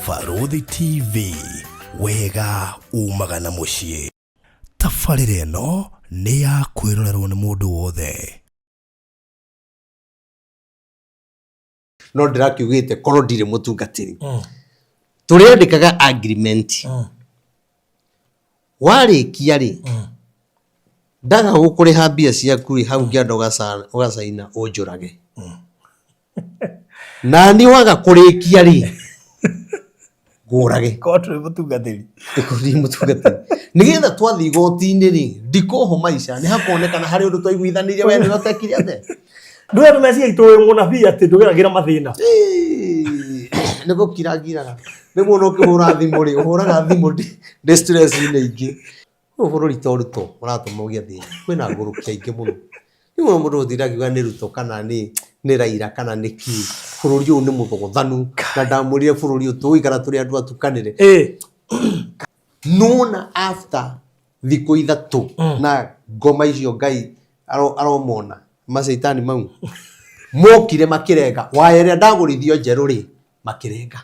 Barũthi TV, wega umaga na mũciĩ. Tabarĩra ĩno nĩ ya kwĩrorerwo nĩ mũndũ wothe. No ndĩrakiugĩte korwo ndirĩ mũtungatĩri, tũrĩandĩkaga agreement. Warĩkia rĩ, ndaga gũkũrĩha mbia ciaku rĩ, hau ngĩenda ũgacaina ũnjũrage. Nani waga kũrĩkia rĩ, ngũrage. Korwo ndũrĩ mũtungatĩri. Korwo ndirĩ mũtungatĩri, nĩgetha twathiĩ igoti-inĩ rĩ, ndikohwo maica, nĩ hakonekana harĩ ũndũ twaiguithanĩirie we nĩwe ũtekire atĩa. Ndũĩ andũ meciria itũ wĩ mũnabii atĩ ndũgeragĩra mathĩna. Nĩ gũkira ngiraga. Rĩmwe ona ũkĩhũra thimũ rĩ, ũhũraga thimũ ndĩ stress-inĩ ingĩ. Ũyũ bũrũri to Ruto ũratũma ũgĩe thĩna, kwĩna ngũrũki aingĩ mũno. Rĩu ona mũndũ gũtinda akiuga nĩ Ruto kana nĩ Raila kana nĩ kĩ, bũrũri ũyũ nĩ mũthogothanu na ndamwĩrire bũrũri ũyũ tũgũikara tũrĩ andũ atukanĩre. Nona after thikũ 3 na ngoma icio Ngai aromona macaitani mau mokire makĩrenga waya ĩrĩa ndagũrithio njerũ rĩ, makĩrenga.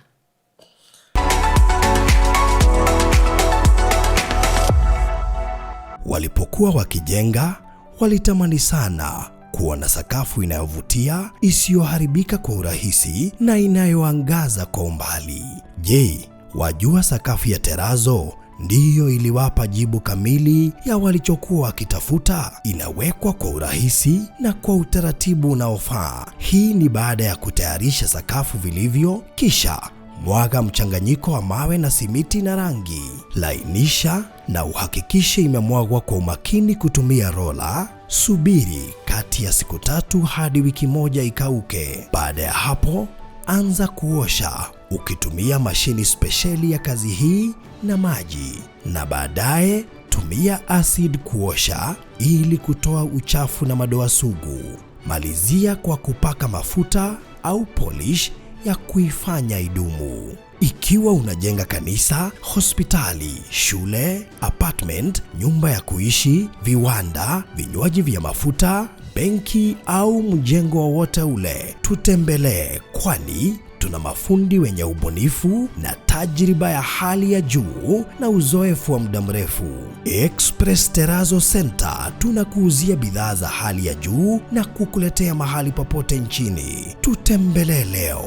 Walipokuwa wakijenga, walitamani sana kuwa na sakafu inayovutia, isiyoharibika kwa urahisi na inayoangaza kwa umbali. Je, wajua sakafu ya terazo ndiyo iliwapa jibu kamili ya walichokuwa wakitafuta? Inawekwa kwa urahisi na kwa utaratibu unaofaa. Hii ni baada ya kutayarisha sakafu vilivyo, kisha mwaga mchanganyiko wa mawe na simiti na rangi. Lainisha na uhakikishe imemwagwa kwa umakini kutumia rola. Subiri kati ya siku 3 hadi wiki 1 ikauke. Baada ya hapo, anza kuosha ukitumia mashini spesheli ya kazi hii na maji, na baadaye tumia acid kuosha ili kutoa uchafu na madoa sugu. Malizia kwa kupaka mafuta au polish ya kuifanya idumu. Ikiwa unajenga kanisa, hospitali, shule, apartment, nyumba ya kuishi, viwanda, vinywaji vya mafuta, benki au mjengo wowote ule, tutembelee, kwani tuna mafundi wenye ubunifu na tajriba ya hali ya juu na uzoefu wa muda mrefu. Express Terrazzo Center tunakuuzia bidhaa za hali ya juu na kukuletea mahali popote nchini. Tutembelee leo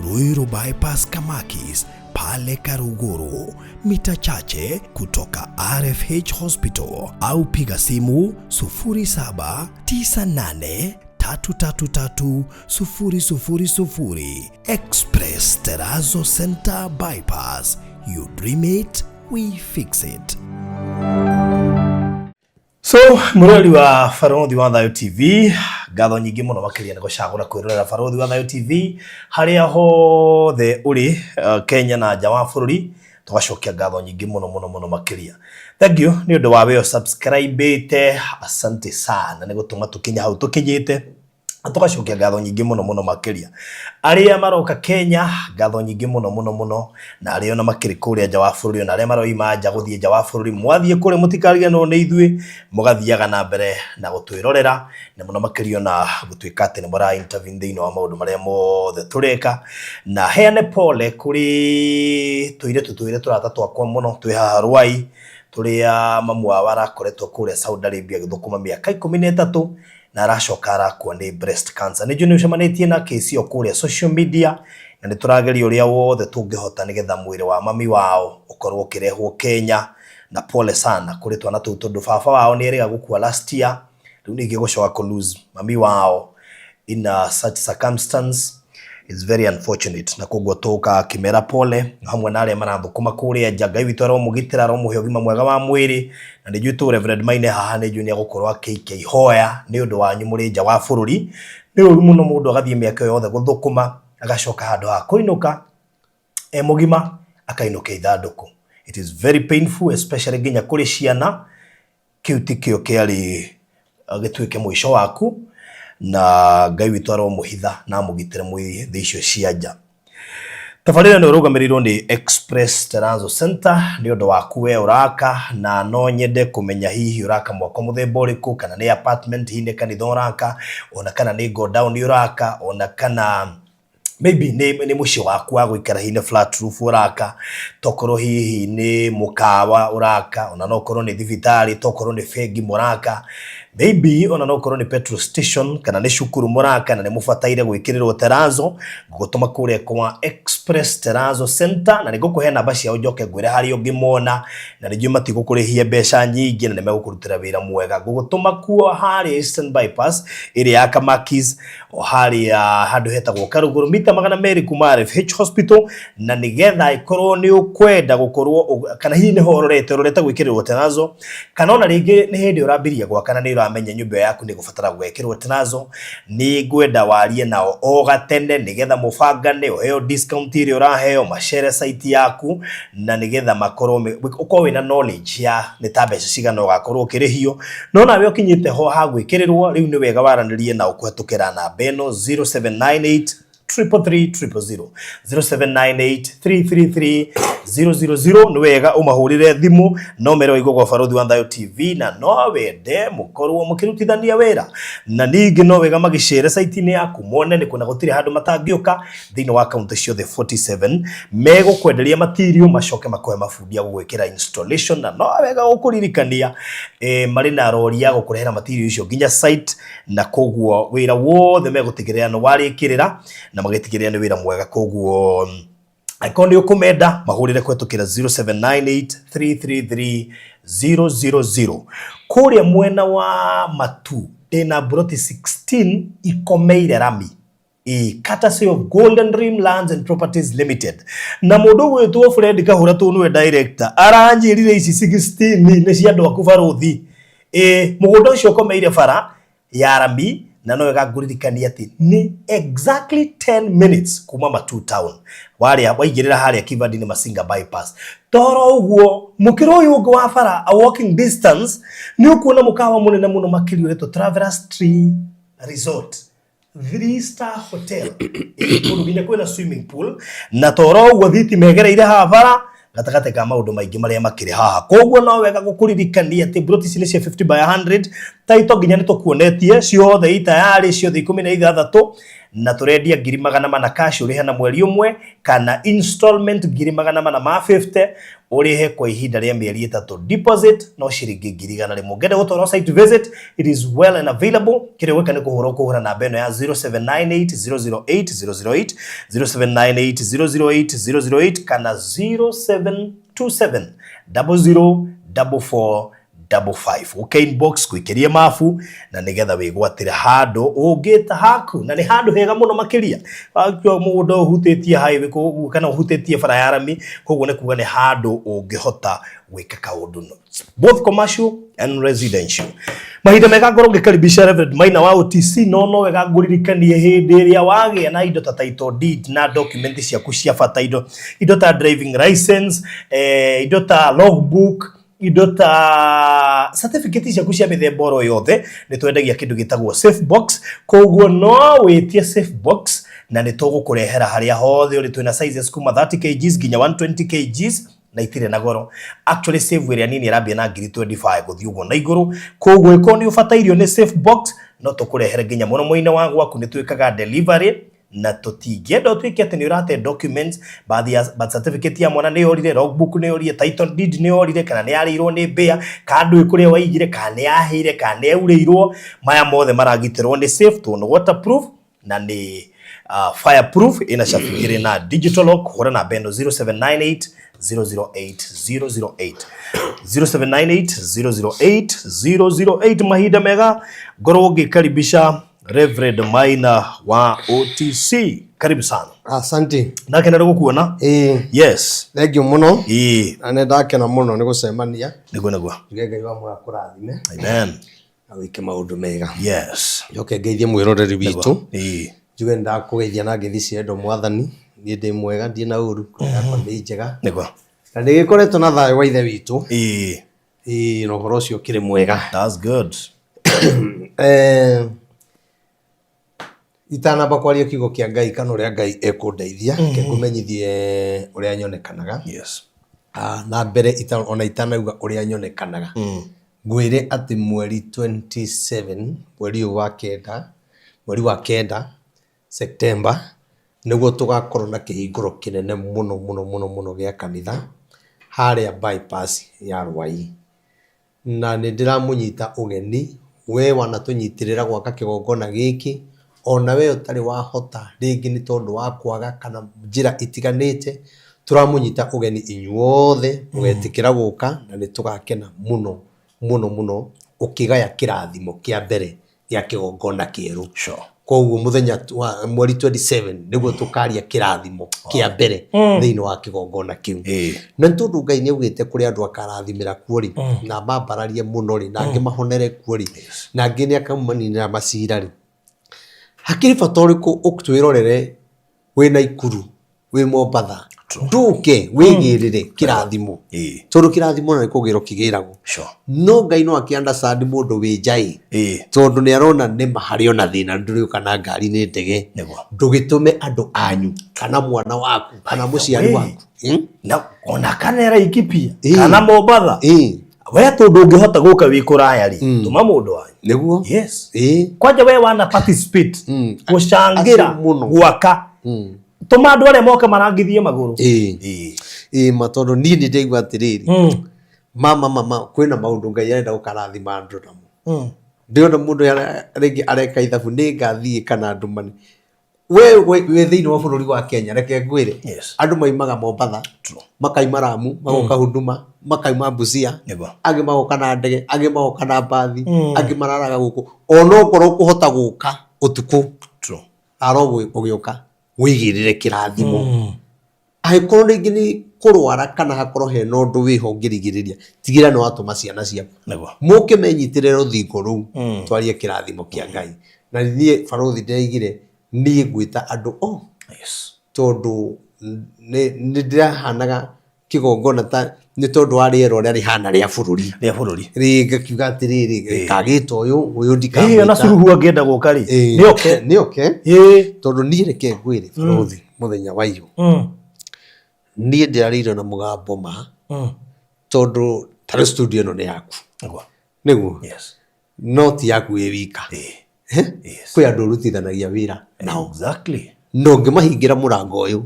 Ruiru Bypass Kamakis pale Karuguru, mita chache kutoka RFH Hospital, au piga simu 0798 333 000. Express Terrazzo Center Bypass. You dream it, we fix it. So, mũrori wa Barũthi wa Thayũ TV, ngatho nyingĩ mũno makĩria nĩ gũcagũra kwĩrorera Barũthi wa Thayũ TV harĩa hothe ũrĩ, Kenya na nja wa bũrũri, tũgacokia ngatho nyingĩ mũno mũno mũno makĩria. Thank you nĩ ũndũ wa we subscribe-ĩte, asante sana nĩ gũtũma tũkinye hau tũkinyĩte. Tũgacokia ngatho nyingĩ mũno mũno makĩria. Arĩa maroka Kenya, ngatho nyingĩ mũno mũno mũno, na arĩa ona makĩrĩ kũrĩa nja wa bũrũri, ona arĩa maroima nja gũthiĩ nja wa bũrũri, mwathiĩ kũrĩa mũtikariganĩrwo nĩ ithuĩ, mũgathiaga na mbere na gũtwĩrorera, na mũno makĩria ona gũtuĩka atĩ nĩ mũra intervene thĩinĩ wa maũndũ marĩa mothe tũreka. Na heane pole kũrĩ tũirĩtu twĩrĩ tũrata twakwa mũno twĩ haha Ruai, tũrĩa mamu wao arakoretwo kũrĩa Saudi Arabia agĩthũkũma mĩaka 13, na aracoka arakua nĩ breast cancer. Nĩ njũĩ nĩ ũcemanĩtie na case ĩyo kũrĩa social media, na nĩ tũrageria ũrĩa wothe tũngĩhota nĩgetha mwĩrĩ wa mami wao ũkorwo ũkĩrehwo Kenya. Na pole sana kũrĩ twana tũu, tondũ baba wao nĩ erĩga gũkua last year, rĩu ningĩ gũcoka kũ lose mami wao in a such circumstance is very unfortunate. Na koguo tũgakĩmera pole hamwe na arĩa marathũkũma kũrĩa nja. Ngai witũ aromũgitĩra, aromũhe ũgima mwega wa mwĩrĩ. Na nĩ njũĩ tũ Reverend Maine haha, nĩ njũĩ nĩ egũkorwo akĩikia ihoya nĩ ũndũ wanyu mũrĩ nja wa bũrũri. Nĩ ũru mũno mũndũ agathiĩ mĩaka ĩyo yothe gũthũkũma, agacoka handũ ha kũinũka e mũgima akainũka ithandũkũ. It is very painful, especially nginya kũrĩ ciana. Kĩu ti kĩo kĩarĩ gĩtuĩke mũico waku, na Ngai witũ aromũhitha na amũgitĩre mwĩ thĩ icio cia nja. Tabarĩra ĩno ĩrũgamĩrĩirwo nĩ Express Terrazzo Center nĩ ũndũ waku we ũraka, na no nyende kũmenya hihi ũraka mwako mũthemba ũrĩkũ, kana nĩ apartment, hihi nĩ kanitha ũraka, ona kana nĩ godown ũraka, ona kana Maybe nĩ mũciĩ waku wa gũikara, hihi nĩ flat roof ũraka, tokorwo hihi nĩ mũkawa ũraka, ona no ũkorwo nĩ thibitarĩ, tokorwo nĩ bengi mũraka, maybe ona no ũkorwo nĩ petrol station kana nĩ cukuru mũraka na nĩ mũbataire gwĩkĩrĩrwo terazo, ngũgũtũma kũrĩa kwa Express Terazo Center, na nĩ ngũkũhe namba ciao njoke ngwĩre harĩa ũngĩmona, na nĩ njũĩ matigũkũrĩhia mbeca nyingĩ na nĩ megũkũrutĩra wĩra mwega. Ngũgũtũma kuo harĩa Eastern Bypass ĩrĩa ya Kamakis, o harĩa handũ hetagwo Karugũrũ, mita 200 kuma RFH Hospital, na nĩgetha ĩkorwo nĩ ũkwenda gũkorwo kana hihi nĩho ũrorete ũrorete gwĩkĩrĩrwo terazo, kana ona rĩngĩ nĩ hĩndĩ ũrambirie gwaka na nĩ ũramenya nyũmba ĩyo yaku nĩ ĩgũbatara gwĩkĩrwo terazo, nĩ ngwenda warie nao o gatene nĩgetha mũbangane, ũheo discount ĩrĩa ũraheo, macere site yaku, na nĩgetha makorwo ũkorwo wĩna knowledge ya nĩ ta mbeca cigana ũgakorwo ũkĩrĩhio. No nawe ũkinyĩte ho ha gwĩkĩrĩrwo, rĩu nĩ wega waranĩrie nao kũhetũkĩra namba ĩno 0798 333 000, 0798 333 000. Nĩ wega ũmahũrĩre thimũ no mere waigua gwa Barũthi wa Thayo TV na no wende mũkorwo mũkĩrutithania wĩra, na ningĩ no wega magĩcere site-inĩ yaku mone nĩ kuna gũtirĩ handũ matangĩũka thĩinĩ wa kaunti ciothe 47. Megũkwenderia material, macoke makũhe mabundi a gũgwĩkĩra installation, na no wega gũkũririkania marĩ na rori ya gũkũrehera material icio nginya site, na koguo wĩra wothe megũtigĩrĩra nĩ warĩkĩrĩra na magĩtigĩrĩra nĩ wĩra mwega. Koguo angĩkorwo nĩ ũkũmenda, mahũrĩre kũhetũkĩra 0798 333 000. Kũrĩa mwena wa Matu ndĩna mburoti 16 ikomeire rami, courtesy of Golden Dream Lands and Properties Limited, na mũndũ ũgwĩtwo Fred Kahũra tũ nĩwe director. Aranjĩrire ici 16 nĩ cia andũ aku barũthi. Mũgũnda ũcio ũkomeire bara ya rami, na no wega ngũririkania atĩ nĩ exactly 10 minutes kuma Matu town warĩa waigĩrĩra harĩa Kivandini Masinga bypass. Toro ũguo mũkĩra ũyũ ũngĩ wa bara, a walking distance, nĩ ũkuona mũkawa mũnene mũno makĩria ũretwo Travelers Tree Resort, 3 star hotel, kũndũ nginya kwĩna swimming pool, na toro ũguo thitima ĩgereire haha bara gatagatĩ ka maũndũ maingĩ marĩa makĩrĩ haha. Koguo no wega gũkũririkania atĩ mburoti ici nĩ cia 50 by 100. Taito nginya nĩ tũkuonetie ciothe itayarĩ ciothe 16, na tũrendia 400,000 cash, ũrĩhe na mweri ũmwe, kana installment 450,000 ũrĩhe kwa ihinda rĩa mĩeri 3. Deposit no ciringi 100,000. Ũngĩenda gũtwarwo site visit, it is well and available. Kĩrĩa ũgwĩka nĩ kũhũra, ũkũhũra namba ĩno ya 0798 008 008, 0798 008 008, kana 0727 00 44 55. Ũke inbox gwĩkĩrie mabu na nĩgetha wĩgwatĩre handũ ũngĩta haku, na nĩ handũ hega mũno makĩria. Wakiuga mũgũnda ũhutĩtie highway, koguo kana ũhutĩtie bara ya rami, koguo nĩ kuga nĩ handũ ũngĩhota gwĩka kaũndũ no both commercial and residential. Mahinda mega ngorwo ngĩkaribisha Reverend Maina wa OTC, no wega ngũririkanie hĩndĩ ĩrĩa wagĩa na indo ta title deed na document ciaku cia bata, indo ta driving license, indo ta logbook, indo ta certificate ciaku cia mĩthemba oro yothe, nĩ twendagia kĩndũ gĩtagwo safe box. Koguo no wĩtie safe box na nĩ tũgũkũrehera harĩa hothe ũrĩ. Twĩna sizes kuma 30 kgs nginya 120 kgs na itirĩ na goro. Actually, safe ĩrĩa nini ĩrambia na ngiri 25 gũthiĩ ũguo na igũrũ. Koguo ĩkorwo nĩ ũbatairio nĩ safe box, no tũkũrehere nginya mũromo-inĩ wa gwaku. Nĩ twĩkaga delivery, na tũtingĩenda ũtuĩke atĩ nĩ ũrate documents, bathi ya birth certificate ya mwana nĩ yorire, logbook nĩ yorire, title deed nĩ yorire, kana nĩ yarĩirwo nĩ mbĩa, kana ndũĩ kũrĩa waigire, kana nĩ yahĩire, kana nĩ yaurĩirwo. Maya mothe maragitĩrwo nĩ safe tondũ nĩ waterproof na nĩ fireproof, ĩna cabi igĩrĩ na digital lock. Hũra namba ĩno 0798 008 008, 0798 008 008. Mahinda mega ngorwo ngĩkaribisha Reverend Maina wa OTC. Karibu sana. Asante. Ndakena nĩ gũkuona. Yes. Thank you mũno. Na nĩ ndakena mũno nĩ gũcemania. Nĩguo. Njuge Ngai wa muoyo akũrathime Amen. na wĩke maũndũ mega. Njoke ngeithie mwĩroreri witũ. Njuge nĩ ndakũgeithia na ngeithi cia wendo mwathani. Niĩ ndĩ mwega, ndirĩ na ũru, ngoro yakwa nĩ njega. Na nĩ gĩkoretwo na thayũ wa Ithe witũ. Ĩĩ, na ũhoro ũcio ũkĩrĩ mwega. That's good. Itanamba kwaria kiugo kĩa Ngai kana ũrĩa Ngai ekũndeithia, reke ngũmenyithie ũrĩa nyonekanaga. Na mbere ona itanauga ũrĩa nyonekanaga, ngwĩre atĩ mweri 27, mweri ũyũ wa kenda, mweri wa kenda, September. Nĩguo tũgakorwo na kĩhingũro kĩnene mũno mũno mũno mũno gĩa kanitha harĩa bypass ya Rwai. Na nĩ ndĩramũnyita ũgeni, we wanatũnyitĩrĩra gwaka kĩgongona gĩkĩ, ona we ũtarĩ wahota rĩngĩ nĩ tondũ wa kwaga kana njĩra itiganĩte, tũramũnyita ũgeni inyuothe mũgetĩkĩra gũka na nĩ tũgakena mũno mũno mũno ũkĩgaya kĩrathimo kĩa mbere gĩa kĩgongona kĩerũ. Koguo mũthenya wa mweri 27 nĩguo tũkaria kĩrathimo kĩa mbere thĩinĩ wa kĩgongona kĩu. Na nĩ tondũ Ngai nĩ augĩte kũrĩ andũ akarathimĩra kuo rĩ, na mambararie mũno rĩ, na angĩ mahonere kuo rĩ, na angĩ nĩ akamaninĩra macira rĩ, hakĩrĩ bata ũrĩkũ ũtwĩrorere wĩ Naikuru wĩ Mombatha ndũke wĩgĩrĩre kĩrathimo? Tondũ kĩrathimo na nĩ kũgĩrwo kĩgĩragwo. No Ngai no akĩ understand mũndũ wĩ nja ĩ, tondũ nĩ arona nĩma harĩ ona thĩna ndũrĩũka na ngari nĩ ndege. Ndũgĩtũme andũ anyu kana mwana waku kana mũciari waku. Na ona kana Laikipia kana Mombatha, we tondũ ũngĩhota gũka wĩ kũraya rĩ, tũma mũndũ wanyu. Nĩguo. Yes. Kwanja we wana participate gũcangĩra Acio mũno. gwaka, tũma andũ arĩa moke marangithie magũrũ. Ĩĩ ma, tondũ niĩ nĩ ndaigua atĩrĩrĩ, mama mama, kwĩna maũndũ Ngai arenda gũkarathima andũ namo. Ndĩrona mũndũ rĩngĩ areka ithabu, nĩ ngathiĩ kana ndũmane. We wĩ thĩinĩ wa bũrũri wa Kenya, reke ngwĩre, andũ maimaga Mombatha, makaima Lamu, magoka Huduma, makaima Busia, angĩ magoka na ndege, angĩ magoka na mbathi, angĩ mararaga gũkũ. Ona okorwo ũkũhota gũka ũtukũ, aro ũgĩũka wĩigĩrĩre kĩrathimo. Angĩkorwo rĩngĩ nĩ kũrwara kana hakorwo hena ũndũ wĩho ũngĩrigĩrĩria, tigĩrĩra nĩ watũma ciana ciaku mũke menyitĩrĩre rũthingo rũu, twarie kĩrathimo kĩa Ngai. Na niĩ barũthi ndĩraigire niĩ ngwĩta andũ o, tondũ nĩ ndĩrahanaga kĩgongona ta nĩ tondũ wa rĩera ũrĩa rĩhana rĩa bũrũri. Rĩa bũrũri. Rĩ ngakiuga atĩrĩrĩ, ngagĩta ũyũ, ũyũ Ĩĩ, ona ndikamwĩta. Suluhu angĩenda gũka rĩ, nĩ oke. Nĩ oke. Tondũ niĩ reke ngwĩre barũthi, mũthenya wa iyo, niĩ ndĩrarĩire na mũgambo ma, tondũ ta rĩu studio ĩno nĩ yaku. Nĩguo. No ti yaku wĩ wika. Kwĩ andũ ũrutithanagia wĩra nao. Na ũngĩmahingĩra mũrango ũyũ,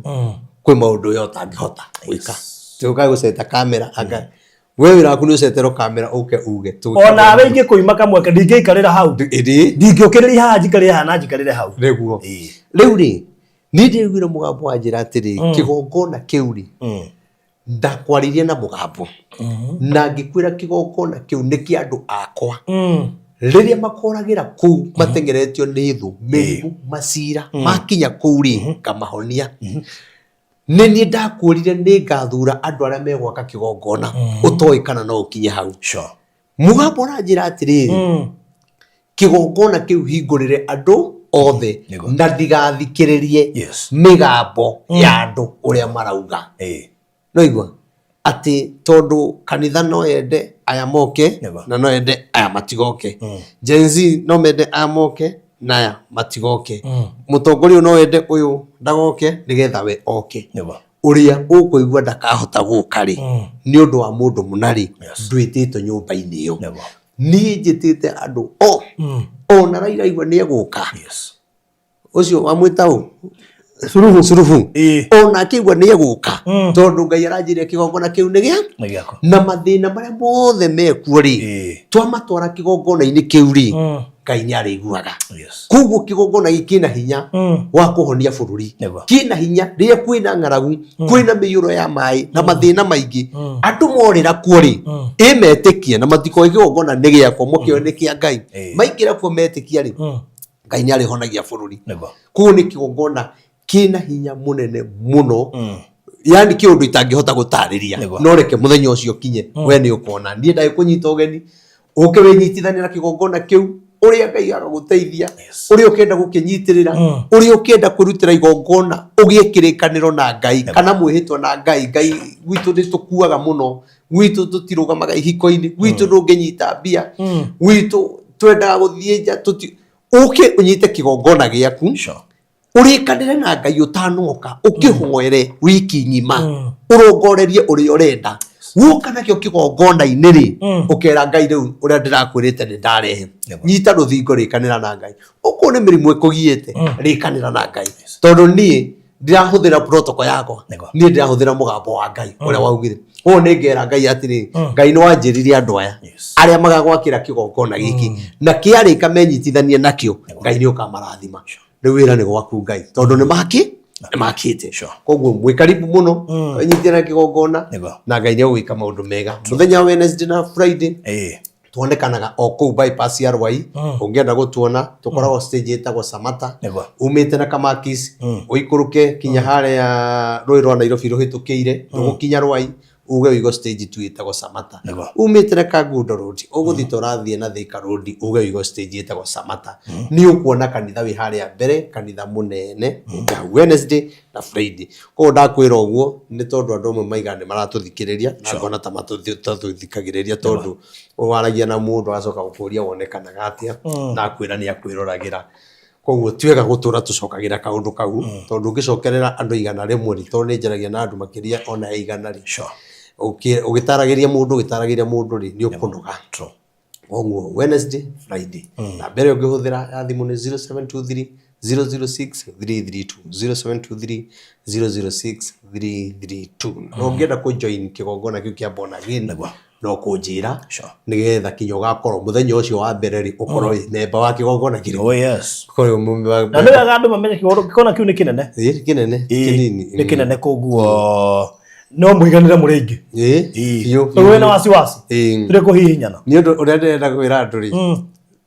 kwĩ maũndũ we ũtangĩhota gwĩka. Tũkae gũceta kamera, anga we wĩra waku nĩ ũceterwo kamera ũke uge. Ona we ingĩkũima kamweke ndingĩikarĩra hau. Ndingĩũkĩrĩria haha njikarĩre haha na njikarĩre hau. Nĩguo. Rĩu rĩ, niĩ ndĩraiguire mũgambo wanjĩra atĩrĩ, kĩgongona kĩu rĩ, ndakwarĩirie na mũgambo na ngĩkwĩra kĩgongona kĩu nĩ kĩa andũ akwa rĩrĩa makoragĩra kũu mateng'eretio nĩ thũ, mĩrimũ, macira, makinya kũu rĩ, ngamahonia. Nĩ niĩ ndakwĩrire nĩ ngathura andũ arĩa megwaka kĩgongona ũtoĩ kana no ũkinye hau. Mũgambo ũranjĩra atĩrĩrĩ, kĩgongona kĩu hingũrĩre andũ othe na ndigathikĩrĩrie mĩgambo ya andũ ũrĩa marauga. Noigua atĩ tondũ kanitha no yende aya moke na no yende aya matigoke, Gen Z no mende aya moke na aya matigoke, mũtongoria ũyũ no wende ũyũ ndagoke nĩgetha we oke. Ũrĩa ũkũigua ndakahota gũka rĩ, nĩ ũndũ wa mũndũ mũna rĩ, ndwĩtĩtwo nyũmba-inĩ ĩyo. Niĩ njĩtĩte andũ o ona Raila igua nĩ egũka, ũcio wamwĩta ũ? Suluhu. Suluhu. Ona akĩigua nĩ egũka, tondũ Ngai aranjĩrire kĩgongona kĩu nĩ gĩa Nĩ gĩakwa. Na mathĩna marĩa mothe mekuo rĩ, twamatwara kĩgongona-inĩ kĩu rĩ, Ngai nĩ arĩiguaga. Koguo kĩgongona gĩkĩ kĩna hinya wa kũhonia bũrũri, kĩna hinya rĩrĩa kwĩna ng'aragu, kwĩna mĩiyũro ya maĩ na mathĩna maingĩ. Andũ morĩra kuo rĩ, ĩ metĩkie na matikoe kĩgongona nĩ gĩakwa, mũkĩoe nĩ kĩa Ngai. Maingĩra kuo metĩkia rĩ, Ngai nĩ arĩhonagia bũrũri. Koguo nĩ kĩgongona kĩna hinya mũnene mũno, yani kĩũndũ itangĩhota gũtarĩria. No reke mũthenya ũcio ũkinye, we nĩ ũkona. Niĩ ndagĩkũnyita ũgeni ũke wĩnyitithanie na kĩgongona kĩu, ũrĩa Ngai agagũteithia, ũrĩa ũkĩenda gũkĩnyitĩrĩra, ũrĩa ũkĩenda kwĩrutĩra igongona, ũgĩe kĩrĩkanĩro na Ngai kana mwĩhĩtwa na Ngai. Ngai gwitũ nĩ tũkuaga mũno, gwitũ tũtirũgamaga ihiko-inĩ, gwitũ ndũngĩnyita mbia, gwitũ twendaga gũthiĩ nja tũti. Ũke ũnyite kĩgongona gĩaku, ũrĩkanĩre na Ngai ũtanoka, ũkĩhoere wiki ng'ima, ũrongorerie ũrĩa ũrenda. Woka nakĩo kĩgongona-inĩ rĩ, ũkera Ngai rĩu ũrĩa ndĩrakwĩrĩte nĩ ndarehe. Nyita rũthingo, rĩkanĩra na Ngai. Okorwo nĩ mĩrimũ ĩkũgiĩte, rĩkanĩra na Ngai. Tondũ niĩ Ndirahũthĩra protocol yakwa. Nĩguo. Niĩ ndĩrahũthĩra mũgambo wa Ngai ũrĩa waugire. Ũũ nĩ ngera Ngai atĩrĩrĩ, Ngai nĩ wanjĩrire andũ aya arĩa magagwakĩra kĩgongona gĩkĩ na kĩarĩka menyitithanie nakĩo, Ngai nĩ ũkamarathima. Rĩu wĩra nĩ gwaku Ngai, tondũ nĩ maki nĩ makĩte. Koguo mwĩ karibu mũno nyitithania kĩgongona Nĩguo. na Ngai nĩ egwĩka maũndũ mega. Mũthenya wa Wednesday na Friday tuonekanaga o kũu bypass ya Rwai. Ũngĩenda gũtuona, tũkoragwo stage ĩtagwo Samata. Nĩguo. Umĩte na Kamakis ũikũrũke kinya harĩa rũĩ rwa Nairobi rũhĩtũkĩire, rũgũkinya Rwai, uge ũigo stage tu ĩtagwo Samata. Nĩguo. Umĩte na Kangundo Road ũgũthiĩ ta ũrathiĩ na Thika Road, uge ũigo stage ĩtagwo Samata, nĩ ũkuona kanitha wĩ harĩa mbere, kanitha mũnene ũngĩ hau, Wednesday na Friday. Koguo ndakwĩra ũguo nĩ tondũ andũ amwe maigaga nĩ maratũthikĩrĩria na ngona ta matatũthikagĩrĩria, tondũ waragia na mũndũ agacoka gũkũria wonekanaga atĩa, na akwĩra nĩ akwĩroragĩra. Koguo ti wega gũtũra tũcokagĩra kaũndũ kau, tondũ ũngĩcokerera andũ 100 rĩ, tondũ nĩ njaragia na andũ makĩria ona ya 100 rĩ, ũgĩtaragĩria mũndũ ũgĩtaragĩria mũndũ rĩ, nĩ ũkũnoga. Koguo Wednesday, Friday. Na mbere ũngĩhũthĩra ya thimũ nĩ 0723 006 332, 0723 006 332. Na ũngĩenda kũ join kĩgongona kĩu kĩa born again, Nĩguo. no kũnjĩra nĩgetha kinya ũgakorwo mũthenya ũcio wa mbere rĩ, ũkorwo wĩ memba wa kĩgongona kĩrĩkũ. Oh yes. Ũkorwo wĩ mũmemba wa- Na nĩ wega andũ mamenye kĩgongona kĩu nĩ kĩnene. Ĩĩ, kĩnene. Kĩnini. Nĩ kĩnene, koguo no mũiganĩre mũrĩ aingĩ. Ĩĩ, biũ, Rĩu wĩna wasiwasi Ĩĩ. tũrĩ kũhihinyana. Nĩ ũndũ ũrĩa ndĩrenda kwĩra andũ rĩ,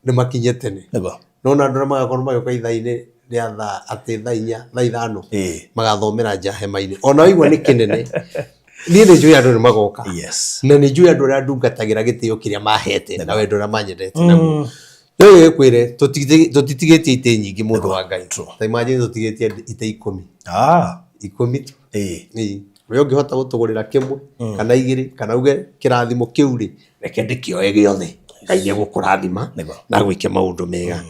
nĩ makinye tene. Nĩguo. Nona andũ arĩa magakorwo magĩũka ithaa-inĩ rĩa thaa atĩ thaa 4, thaa 5, magathomera nja hema-inĩ. Ona waigua nĩ kĩnene, niĩ nĩ njũĩ andũ nĩ magoka. Na nĩ njũĩ andũ arĩa ndungatagĩra gĩtĩo kĩrĩa mahete na wendo ũrĩa manyendete naguo. No gĩkwĩre tũtitigĩtie itĩ nyingĩ, mũndũ wa Ngai. Ta imagine, tũtigĩtie itĩ 10. 10 tu. Ĩĩ. We ũngĩhota gũtũgũrĩra kĩmwe kana igĩrĩ, kana uge kĩrathimo kĩu rĩ, reke ndĩkĩoe gĩothe, Ngai nĩ egũkũrathima na agwĩke maũndũ mega.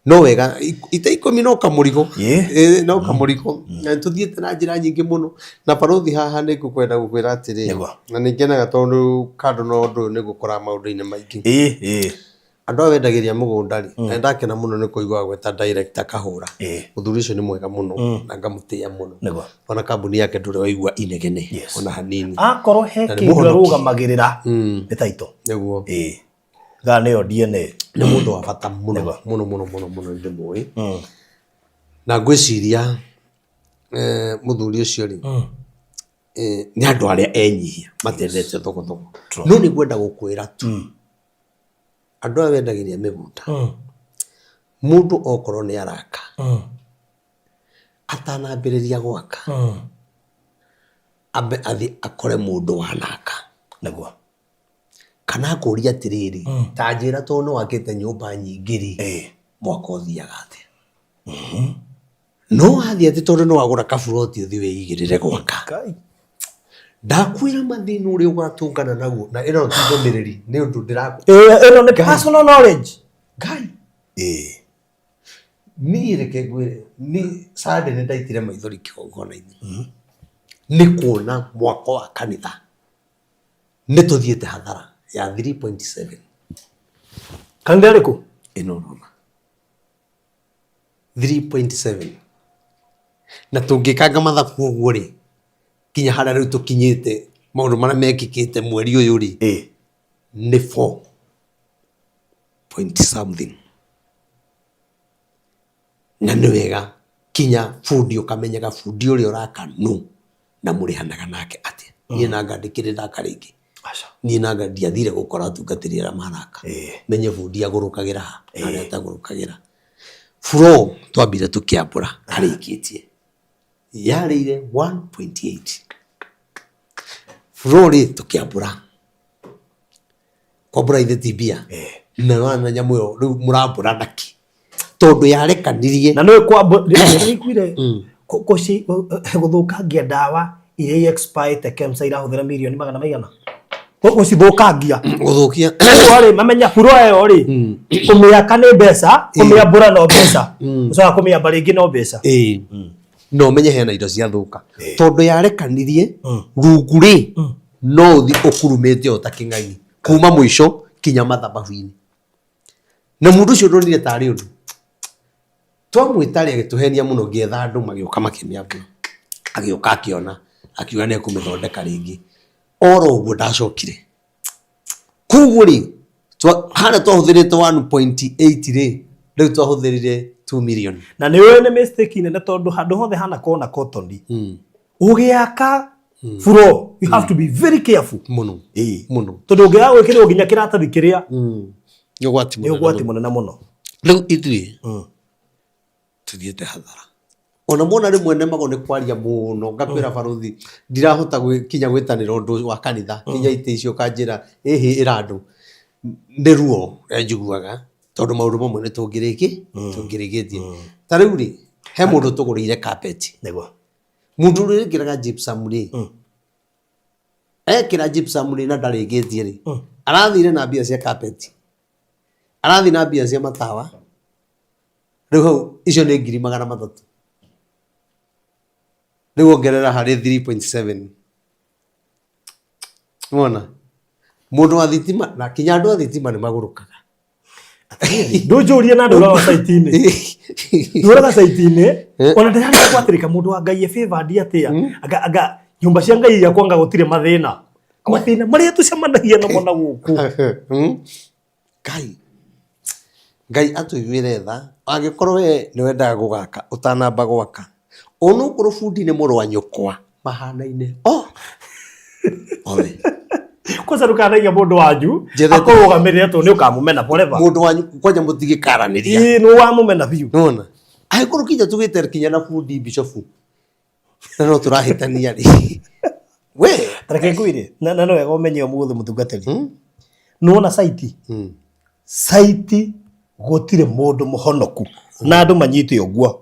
No wega itĩ 10 no kamũrigo. Ĩĩ, no kamũrigo. Na tũthiĩte na njĩra nyingĩ mũno. Na barothi haha nĩ ngũkwenda gũkwĩra atĩrĩrĩ, na nĩ ngenaga tondũ kando na ũndũ ũyũ nĩ ngũkoraga maũndũ-inĩ maingĩ. Ĩĩ ĩĩ. Andũ aya wendagĩria mũgũnda rĩ, na nĩndakena mũno nĩ kũigua gweta director Kahũra. Mũthuri ũcio nĩ mwega mũno na ngamũtĩĩa mũno. Ona kambuni yake ndũrĩ waigua inegene ona hanini. Akorwo he Na nĩ kĩndũ mũhonoki. arũgamagĩrĩra nĩ taito. Nĩguo. Ĩĩ. Kana nĩyo DNA. Nĩ mũndũ wa bata mũno mũno mũno mũno mũno, nĩ ndĩmũĩ. Na ngwĩciria mũthuri ũcio rĩ, nĩ andũ arĩa enyihia matendete thogothogo. No nĩ ngwenda gũkwĩra tu, andũ aya wendagĩria mĩgũnda, mũndũ okorwo nĩ araka, atanambĩrĩria gwaka, ambe athiĩ akore mũndũ wanaka. Kana akũria atĩrĩrĩ, ta njĩra, tondũ nĩ wakĩte nyũmba nyingĩ rĩ, mwaka ũthiaga atĩa? No wathiĩ atĩ tondũ nĩ wagũra kaburoti ũthiĩ wĩigĩrĩre gwaka, Kai. Ndakwĩra mathĩna ũrĩa ũgatũngana naguo, na ĩno ti ndũmĩrĩri, nĩ ũndũ ndĩrakũ Ĩĩ, ĩno nĩ personal knowledge. Ngai. Niĩ reke ngwĩre, nĩ Sunday nĩ ndaitire maithori kĩgongona-inĩ nĩ kuona mwako wa kanitha nĩ tũthiĩte hathara ya 3.7. Kanitha ĩrĩkũ? Ĩno ũrona 3.7, na tũngĩkanga mathabu ũguo rĩ, kinya harĩa rĩu tũkinyĩte, maũndũ marĩa mekĩkĩte mweri ũyũ rĩ, nĩ 4 point something. Na nĩ wega kinya bundi ũkamenyaga bundi ũrĩa ũraka nũ na mũrĩhanaga nake atĩa. Niĩ nanga ndĩkĩrĩ ndaka rĩngĩ. Aca. Niĩ nanga ndiathire gũkora atungatĩri arĩa maraka, menye bundi agũrũkagĩra ha na harĩa atagũrũkagĩra. Floor twambire tũkĩambũra arĩkĩtie yarĩire 1.8. Floor rĩ, tũkĩambũra, kwambũra ithe ti mbia. Na wana nyamũ ĩyo rĩu mũrambũra naki, tondũ yarekanirie. Na nĩ kwambo nĩiguire gũthũkangia ndawa iria expirete, KEMSA irahũthĩra mirioni magana maigana gũcithũkangia. Gũthũkia. Koguo rĩ, mamenya buro ĩyo rĩ, kũmĩaka nĩ mbeca, kũmĩambũra no mbeca, gũcoka kũmĩamba rĩngĩ no mbeca. Ĩĩ, no ũmenye hena indo ciathũka, tondũ yarekanirie rungu rĩ, no ũthi ũkurumĩte o ta kĩng'ang'i kuma mũico kinya mathabahu-inĩ. Na mũndũ ũcio ndonire tarĩ ũndũ twamwĩta rĩ, agĩtũhenia mũno. Ngĩetha andũ magĩũka makĩmĩambũra. Agĩũka akĩona, akiuga nĩ ekũmĩthondeka rĩngĩ. Oro ũguo ndacokire. Koguo rĩ, harĩa twahũthĩrĩte 1.8 rĩ, rĩu twahũthĩrire 2 million. Na nĩ ũĩ nĩ mistake nene tondũ handũ hothe hana kona cotton. Ũgĩaka floor, you have to be very careful. Mũno. Ĩĩ. Mũno. Tondũ ũngĩaga gwĩkĩrĩrwo nginya kĩratathi kĩrĩa Nĩ ũgwati nĩ mũnene ũgwati mũno. mũnene mũno. Rĩu ithuĩ tũthiĩte hathara. Ona mona rĩmwe nemagwo nĩ kwaria mũno ngakwĩra barothi ndirahota kinya gwĩtanĩra ũndũ wa kanitha kinya itĩ icio ũkanjĩra ĩhĩ ĩra andũ nĩ ruo rũrĩa njiguaga tondũ maũndũ mamwe nĩ tũngĩrĩkĩtie. Ta rĩu rĩ, he mũndũ tũgũrĩire carpet. Nĩguo. Mũndũ ũrĩa wĩkĩraga gypsum rĩ, ekĩra gypsum rĩ na ndarĩkĩtie rĩ, arathire na mbia cia carpet, arathiĩ na mbia cia matawa, rĩu hau icio nĩ 300,000. Rĩu ongerera harĩ 3.7. Wona? Mũndũ wa thitima, na kinya andũ a thitima nĩ magũrũkaga. Ndũnjũrie na ndũraga site-inĩ. Ndũraga site-inĩ, ona ndĩrarega gwathĩrĩka mũndũ wa Ngai e favored atĩa. Anga, anga nyũmba cia Ngai iria kwanga gũtirĩ mathĩna. Mathĩna marĩa tũcemanagia namo na gũkũ. Ngai, Ngai atũiguĩre tha, angĩkorwo we nĩ wendaga gũgaka ũtanamba gwaka, onokorwo bundi nĩ mũrũ wa nyũkwa, mahanaine o othe. Kwanza ndũkanaiga mũndũ wanyu Njethete- akũrũgamĩrĩre tondũ nĩ ũkamũmena forever. Mũndũ wanyu kwanja mũtingĩkaranĩria. Ĩĩ nĩ wamũmena biũ. Nĩwona? Angĩkorwo kinya tugĩte kinya na bundi bishofu, na no tũrahĩtania rĩ. We. Reke ngwĩre, na nĩ wega ũmenye ũmũthĩ mũtungatĩri. Nĩwona site? Site gũtirĩ mũndũ mũhonoku na andũ manyite ũguo.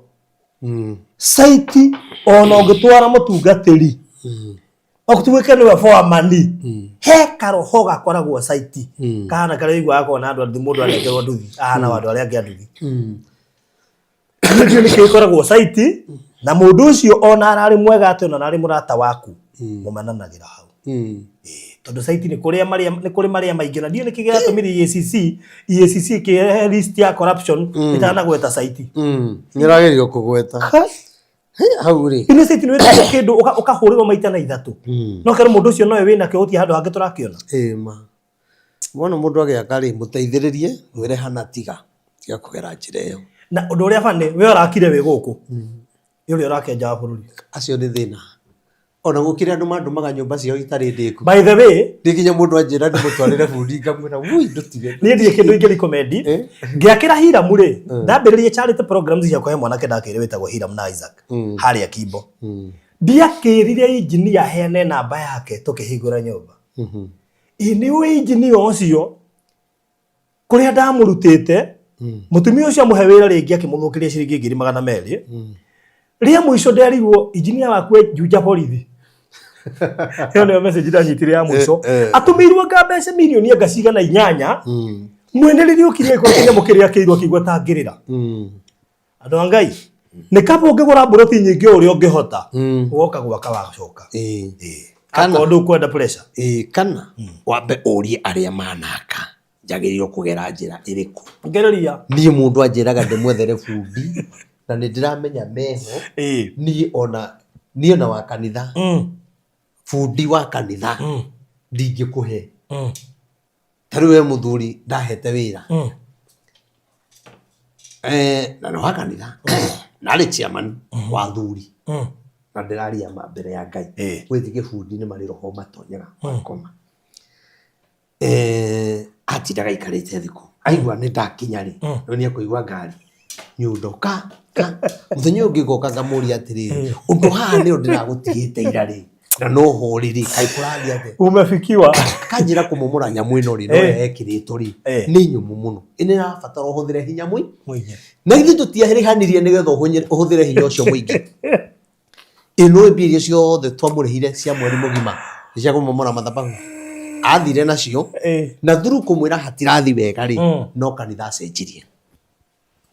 Site ona ũngĩtwara mũtungatĩri ũtuĩke nĩwe foreman, he karoho gakoragwo site kahana karĩa ũiguaga kona andũ anduthi, mũndũ anengerwo nduthi ahana andũ arĩa angĩ a nduthi. Nĩkĩo nĩkĩo gĩkoragwo site na mũndũ ũcio ona ararĩ mwega atĩa ona ararĩ mũrata waku mũmenanagĩra hau. Tondũ site nĩ kũrĩa marĩa nĩ kũrĩ marĩa maingĩ na ndiũĩ nĩkĩ gĩatũmire EACC EACC ĩkĩrehe list ya corruption ĩtanagweta site. Nĩ ĩragerio kũgweta. Hau rĩ. Inĩ site nĩ wĩtagwo kĩndũ ũkahũrĩrwo maita na ithatũ. No kerwo mũndũ ũcio nowe wĩnakĩo gũtirĩ handũ hangĩ tũrakĩona. Ĩĩ ma. Wona mũndũ agĩaka rĩ, mũteithĩrĩrie, mwĩre hana tiga, tiga kũgera njĩra ĩyo. Na ũndũ ũrĩa bani, we ũrakire wĩ gũkũ. Nĩ ũrĩa ũrakenja wa bũrũri. Acio nĩ thĩna. Ona gũkĩrĩ andũ mandũmaga nyũmba ciao itarĩ ndĩku. By the way, Nĩ nginya mũndũ anjĩra ndĩmũtwarĩre bundi ngamwĩra wui ndũtige. Niĩ ndirĩ kĩndũ ingĩ recommend. Ngĩakĩra Hiram rĩ, ndambĩrĩria charity programs ciakwa he mwanake ndakĩire wĩtagwo Hiram na Isaac harĩa Kimbo. Ndiakĩrire engineer aheane namba yake tũkĩhingũra nyũmba. Ĩ nĩ ũĩ engineer ũcio kũrĩa ndamũrutĩte mũtumia ũcio amũhe wĩra rĩngĩ akĩmũthũkĩria ciringi 200,000. Rĩa mũico nderirwo engineer waku e Juja borithi. Ĩyo nĩyo message ndanyitire ya mũico. Atũmĩirwo anga mbeca mirioni anga cigana inyanya. Mwene rĩrĩa okire agĩkora kĩnyamũ kĩrĩa akĩirwo akĩigua ta angĩrĩra. Andũ a Ngai, nĩ kaba ũngĩgũra mburoti nyingĩ o ũrĩa ũngĩhota, ũgoka gwaka wacoka. Kana Akorwo ndũkwenda pressure. Ĩĩ, kana wambe ũrie arĩa manaka njagĩrĩirwo kũgera njĩra ĩrĩkũ. Ngereria. Niĩ mũndũ anjĩraga ndĩmwethere bundi na nĩ ndĩramenya meho. Niĩ ona niĩ ona wa kanitha, bundi wa kanitha ndingĩkũhe. Ta rĩu we mũthuri ndahete wĩra na nĩ wa kanitha na arĩ chairman wa athuri na ndĩraria ma mbere ya Ngai. Gwĩthiĩ gĩbundi nĩ marĩ roho matonyaga makoma. Atindaga aikarĩte thikũ aigua nĩ ndakinya rĩ, no nĩ ekũigua ngari nyundo ka ka. Mũthenya ũyũ ũngĩ ngoka ngamũria atĩrĩrĩ, ũndũ haha nĩ ndĩragũtigĩte ira rĩ, na no ho rĩ rĩ, kaĩ kũrathiĩ atĩa? Umefikiwa. Akanjĩra kũmomora nyamũ ĩno rĩ, no ĩrekĩrĩtwo rĩ, nĩ nyũmũ mũno. Ĩno ĩrabatara ũhũthĩre hinya mũingĩ. Na ithuĩ tũtiarĩhanirie nĩgetha ũhũthĩre hinya ũcio mũingĩ. Ĩ nĩ ũĩ mbia iria ciothe twamũrĩhire cia mweri mũgima nĩ cia kũmomora mathabahu? Athire nacio na through kũmwĩra hatirathi wega rĩ, no kanitha acenjirie.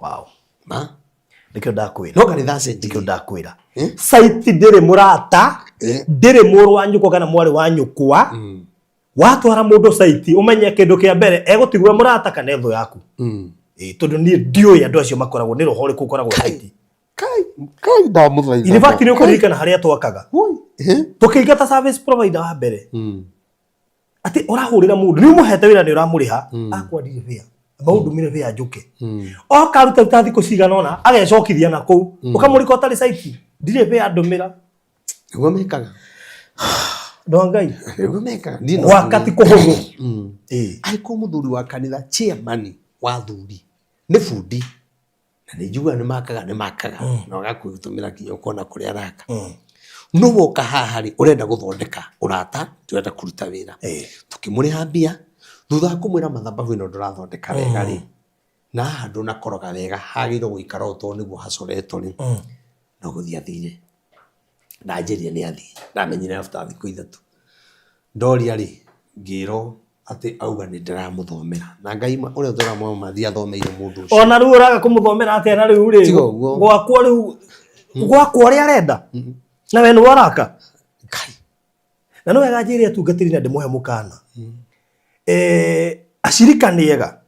Wow. Ma? Nĩkĩo ndakwĩra. No kanitha acenjirie. Nĩkĩo ndakwĩra. Site ndĩrĩ mũrata, ndĩrĩ mũrũ wa nyũkwa kana mwarĩ wa nyũkwa. Watwara mũndũ site ũmenye kĩndũ kĩa mbere egũtigwo e mũrata kana e thũ yaku. Ĩĩ, tondũ niĩ ndiũĩ andũ acio makoragwo nĩ roho ũrĩkũ ũkoragwo site. Kai, kai ndamũthaitha. In fact nĩ ũkũririkana harĩa twakaga Woi, eh? tũkĩingata service provider wa mbere atĩ ũrahũrĩra mũndũ nĩ ũmũhete wĩra nĩ ũramũrĩha akwa ndirĩ wĩa maũndũmire wĩa njũke oka aruta ruta thikũ cigana ũna agecokithia na kũu ũkamũrika ũtarĩ site ndirĩ wĩa ndũmĩra. Nĩguo mekaga. Andũ a Ngai. Nĩguo mekaga. Niĩ no Gwaka ti kũhũthũ. Angĩkorwo mũthuri wa kanitha chairman wa athuri nĩ bundi na nĩ njiguaga nĩ makaga nĩ makaga na ũgakũtũmĩra nginya ũkona kũrĩa araka. No woka haha rĩ ũrenda gũthondeka ũrata ndũrenda kũruta wĩra. Tũkĩmũrĩha mbia thutha wa kũmwĩra mathabahu ĩno ndũrathondeka wega rĩ na haha ndũnakoroga wega hagĩrĩirwo gũikara ũũ tondũ nĩguo hacoretwo rĩ no gũthiĩ athire. Ndanjĩrire nĩ athiĩ, ndamenyire after thikũ 3. Ndoria rĩ, ngĩrwo atĩ auga nĩ ndĩramũthomera. Na Ngai ma ũrĩa tũramwama ndiathomeire mũndũ ũcio. Ona rĩu ũraga kũmũthomera atĩa na rĩu rĩ Tiga ũguo. Gwakwo rĩu gwakwo ũrĩa arenda na we nĩwe ũraka. Ngai. Na nĩ wega njĩre atungatĩri na ndĩmũhe mũkana. Acirika nĩ ega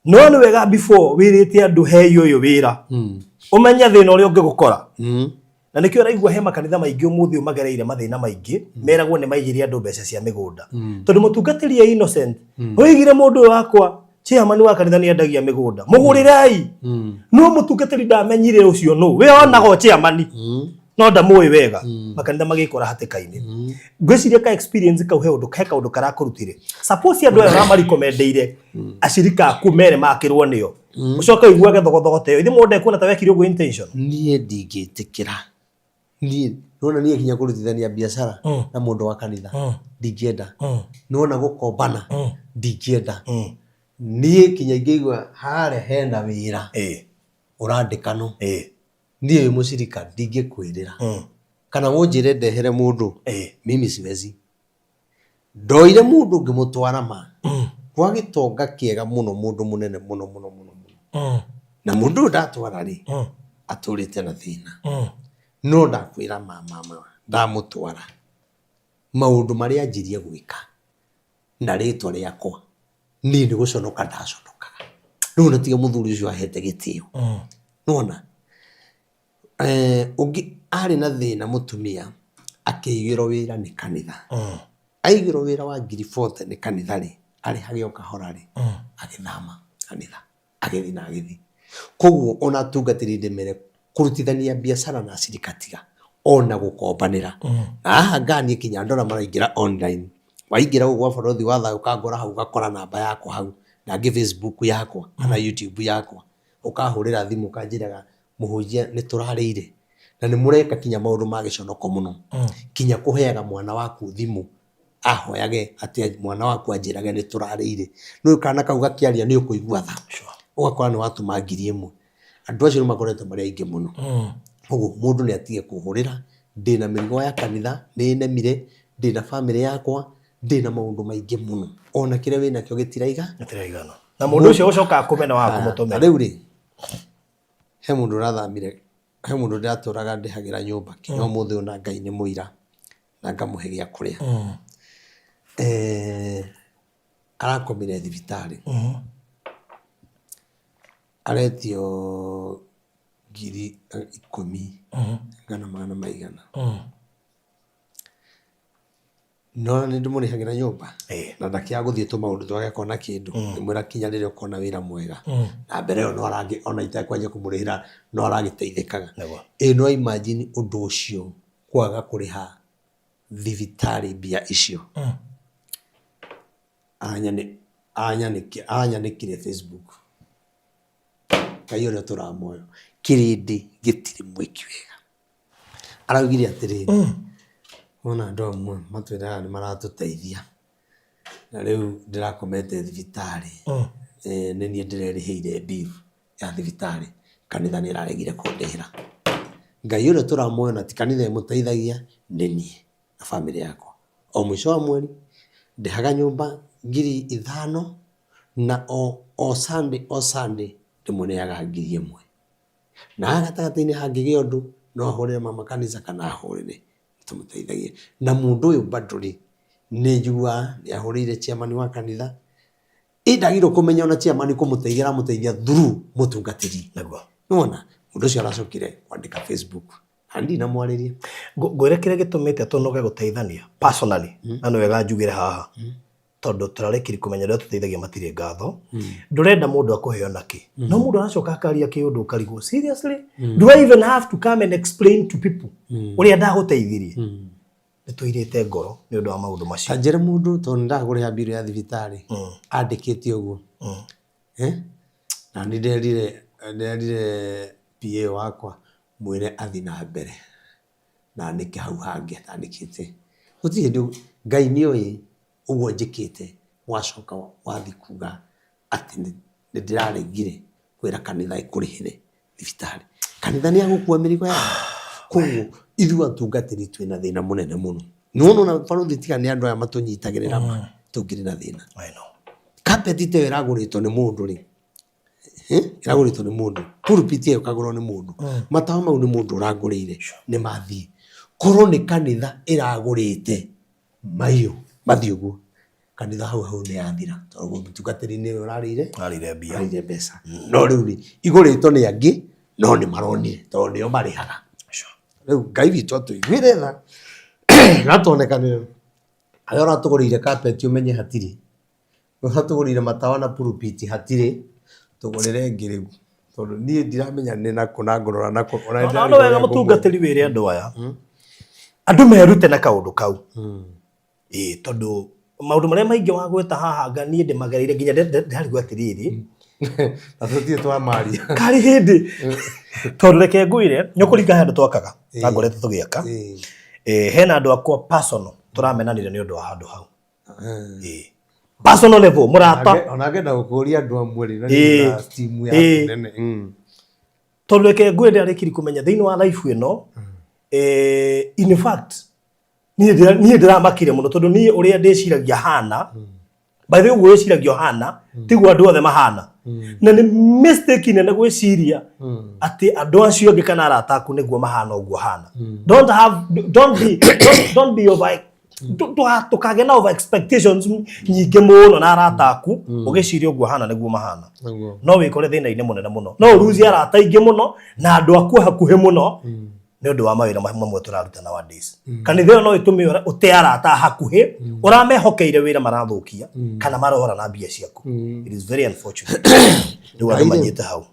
no nĩ wega before wĩrĩte andũ hei ũyũ wĩra ũmenye thĩna ũrĩa ũngĩgũkora. Na nĩkĩo ũraigua he makanitha maingĩ ũmũthĩ ũyũ magereire mathĩna maingĩ meragwo nĩ maigĩre andũ mbeca cia mĩgũnda tondũ mũtungatĩri e innocent oigire mũndũ ũyũ wakwa chairman wa kanitha nĩ endagia mĩgũnda mũgũrĩrei no mũtungatĩri ndamenyire ũcio nũ we onaga o chairman no ndamũĩ wega makanitha magĩkora hatĩka-inĩ. Ngwĩciria ka experience kau he ũndũ he kaũndũ karakũrutire. Suppose andũ aya ũramarekomendeire acirika aku mere makĩrwo nĩo ũcoke ũiguage thogothogo ta ĩyo ithe mũndũ ndekuona ta wekire ũguo intention. Niĩ ndingĩtĩkĩra. Niĩ nĩwona niĩ nginya kũrutithania biacara na mũndũ wa kanitha ndingĩenda. Nĩwona gũkombana ndingĩenda. Niĩ nginya ingĩigua harĩa hena wĩra ũrandĩkanwo niĩ wĩ mũcirika ndingĩkwĩrĩra kana ũnjĩre ndehere mũndũ mimi siwezi. Ndoire mũndũ ngĩmũtwara ma gwa gĩtonga kĩega mũno mũndũ mũnene mũno mũno mũno mũno na mũndũ ũyũ ndatwara rĩ atũrĩte na thĩna no ndakwĩra ma ma ma ndamũtwara maũndũ marĩa anjirie gwĩka na rĩtwa rĩakwa niĩ nĩ gũconoka ndaconokaga. Rĩu ona tiga mũthuri ũcio ahete gĩtĩo nĩwona ũngĩ arĩ na thĩna mũtumia akĩigĩrwo wĩra nĩ kanitha. Aigĩrwo wĩra wa ngiri 40 nĩ kanitha rĩ, arĩhage o kahora rĩ, agĩthama kanitha agĩthiĩ na agĩthiĩ. Koguo ona atungatĩri ndĩmere kũrutithania biacara na acirika tiga ona gũkombanĩra. Na haha nganie kinya andũ arĩa maraingĩra online, waingĩra gũkũ gwa Barũthi wa Thayũ ũkangora hau ũgakora namba yakwa hau, na ngĩ Facebook yakwa kana YouTube yakwa, ũkahũrĩra thimũ ũkanjĩraga mũhunjia nĩ tũrarĩire na nĩ mũreka kinya maũndũ ma gĩconoko mũno, kinya kũheaga mwana waku thimũ ahoyage atĩ mwana waku anjĩrage nĩ tũrarĩire. Nĩũĩ kana kau gakĩaria nĩ ũkũigua tha, ũgakora nĩ watũma 1000. Andũ acio nĩ makoretwo marĩ aingĩ mũno. Koguo mũndũ nĩ atige kũhũrĩra, ndĩna mĩrigo ya kanitha nĩ ĩnemire, ndĩna bamĩrĩ yakwa, ndĩna maũndũ maingĩ mũno. Ona kĩrĩa wĩnakĩo gĩtiraiga. Gĩtiraigana. Na mũndũ ũcio ũcokaga kũmena wa kũmũtũmĩra. Ta rĩu rĩ, he mũndũ ũrathamire, he mũndũ ndĩratũraga ndĩhagĩra nyũmba nginya ũmũthĩ ũyũ na Ngai nĩ mũira na ngamũhe gĩa kũrĩa. Arakomire thibitarĩ, aretio 10,000 kana magana maigana. No nĩ ndĩmũrĩhagĩra nyũmba na ndakĩaga gũthiĩ tũmaũndũ twake akona kĩndũ ngĩmwĩra kinya rĩrĩa ũkona wĩra mwega na mbere ĩyo no arangĩ ona itekwanjia kũmũrĩhĩra no aragĩteithĩkaga. Ĩ no imagine ũndũ ũcio kwaga kũrĩha thibitarĩ mbia icio. Aranyanĩkire Facebook. Ngai ũrĩa ũtũraga muoyo, kĩrĩndĩ gĩtirĩ mwĩki wega. Araugire atĩrĩrĩ, wona andũ amwe matwĩraga nĩ maratũteithia, na rĩu ndĩrakomete thibitarĩ, nĩ niĩ ndĩrerĩhĩire bill ya thibitarĩ, kanitha nĩ ĩraregire kũndĩhĩra. Ngai ũrĩa tũramũoya na ti kanitha ĩmũteithagia, nĩ niĩ na bamĩrĩ yakwa. O mũico wa mweri, ndĩhaga nyũmba 5,000 na o Sunday o Sunday ndĩmũneaga 1,000. Na haha gatagatĩ-inĩ hangĩgĩa ũndũ, no ahũrĩre mama kanitha kana ahũrĩre, tũmũteithagie. Na mũndũ ũyũ bado rĩ, nĩ njiguaga nĩ ahũrĩire chairman wa kanitha, ĩ ndagĩrĩirwo kũmenya ona chairman kũmũteithia aramũteithia through mũtungatĩri. Nĩguo. Nĩwona? Mũndũ ũcio aracokire kwandĩka Facebook na ndinamwarĩria. Ngwĩre kĩrĩa gĩtũmĩte tũnoge gũteithania personally, na nĩ wega njugĩre haha, tondũ tũrarĩkiri kũmenya arĩa tũteithagia matirĩ ngatho. Ndũrenda mũndũ akũhe ona kĩ, no mũndũ aracoka akaria kĩũndũ ũkarigwo, seriously, do I even have to come and explain to people ũrĩa ndagũteithirie? Nĩ tũirĩte ngoro nĩ ũndũ wa maũndũ macio. Ta njĩre mũndũ, tondũ nĩ ndagũrĩha mbirũ ya thibitarĩ, andĩkĩte ũguo. Eh? Na nĩ nderire nderire PA wakwa, mwĩre athiĩ na mbere na anĩke hau hangĩ atandĩkĩte. Gũtirĩ hĩndĩ Ngai nĩ oĩ ũguo njĩkĩte, wacoka wathiĩ kuga atĩ nĩ ndĩraregire kwĩra kanitha ĩkũrĩhĩre thibitarĩ. Kanitha nĩ yagũkua mĩrigo yayo? Koguo ithuĩ atungatĩri twĩna thĩna mũnene mũno. Nĩ wona ona barũthi tiga nĩ andũ aya matũnyitagĩrĩra ma, tũngĩrĩ na thĩna. I know. Carpet ta ĩyo ĩragũrĩtwo nĩ mũndũ rĩ, ĩragũrĩtwo nĩ mũndũ, pulpit ĩyo ĩkagũrwo nĩ mũndũ, matawa mau nĩ mũndũ ũrangũrĩire, nĩ mathiĩ. Korwo nĩ kanitha ĩragũrĩte maiyũ mathiĩ ũguo, kanitha hau hau nĩ yathira, tondũ mũtungatĩri nĩwe ũrarĩire, Arĩire mbia. Arĩire mbeca. No rĩu rĩ, igũrĩtwo nĩ angĩ, no nĩ maronire, tondũ nĩo marĩhaga. Rĩu Ngai witũ atũiguĩre tha, na atuonekanĩre. Harĩa ũratũgũrĩire carpet ũmenye hatirĩ, ũratũgũrĩire matawa na pulpit hatirĩ, tũgũrĩre ĩngĩ rĩu, tondũ niĩ ndiramenya nĩ nakũ na ngũrora nakũ. Ona No no wega mũtungatĩri wĩre andũ aya, andũ merute na kaũndũ kau. Ĩĩ, tondũ maũndũ marĩa maingĩ wagweta haha anga niĩ ndĩmagereire nginya ndĩrarigwo atĩrĩrĩ. Na tũtirĩ twamaria. Karĩ hĩndĩ, tondũ reke ngwĩre, nĩ ũkũringa he handũ twakaga na ngoretwo tũgĩaka. Hena andũ akwa personal tũramenanire nĩ ũndũ wa handũ hau. Ĩĩ. Personal level, mũrata. Ona ngenda gũkũria andũ amwe rĩ, na nĩ na team yaku nene. Tondũ reke ngwĩre, ndĩrarĩkiri kũmenya thĩinĩ wa life ĩno, in fact, niĩ ndĩramakire mũno tondũ niĩ ũrĩa ndĩciragia hana, by the way, ũguo wĩciragia ũhana tiguo andũ othe mahana, na nĩ mistake nene gwĩciria atĩ andũ acio angĩ kana arata aku nĩguo mahana ũguo hana. Don't have don't be don't, don't be over ndũkagĩe na over expectations nyingĩ mũno na arata aku, ũgĩciria ũguo hana nĩguo mahana. No wĩkore thĩna-inĩ mũnene mũno, no ũruzie arata aingĩ mũno na andũ aku a hakuhĩ mũno nĩ ũndũ wa mawĩra mamwe tũraruta nowadays. Kanitha ĩyo no ĩtũme ũte arata a hakuhĩ ũramehokeire wĩra, marathũkia kana marora na mbia ciaku. It is very unfortunate. Rĩu andũ Ngai rĩ. manyite hau.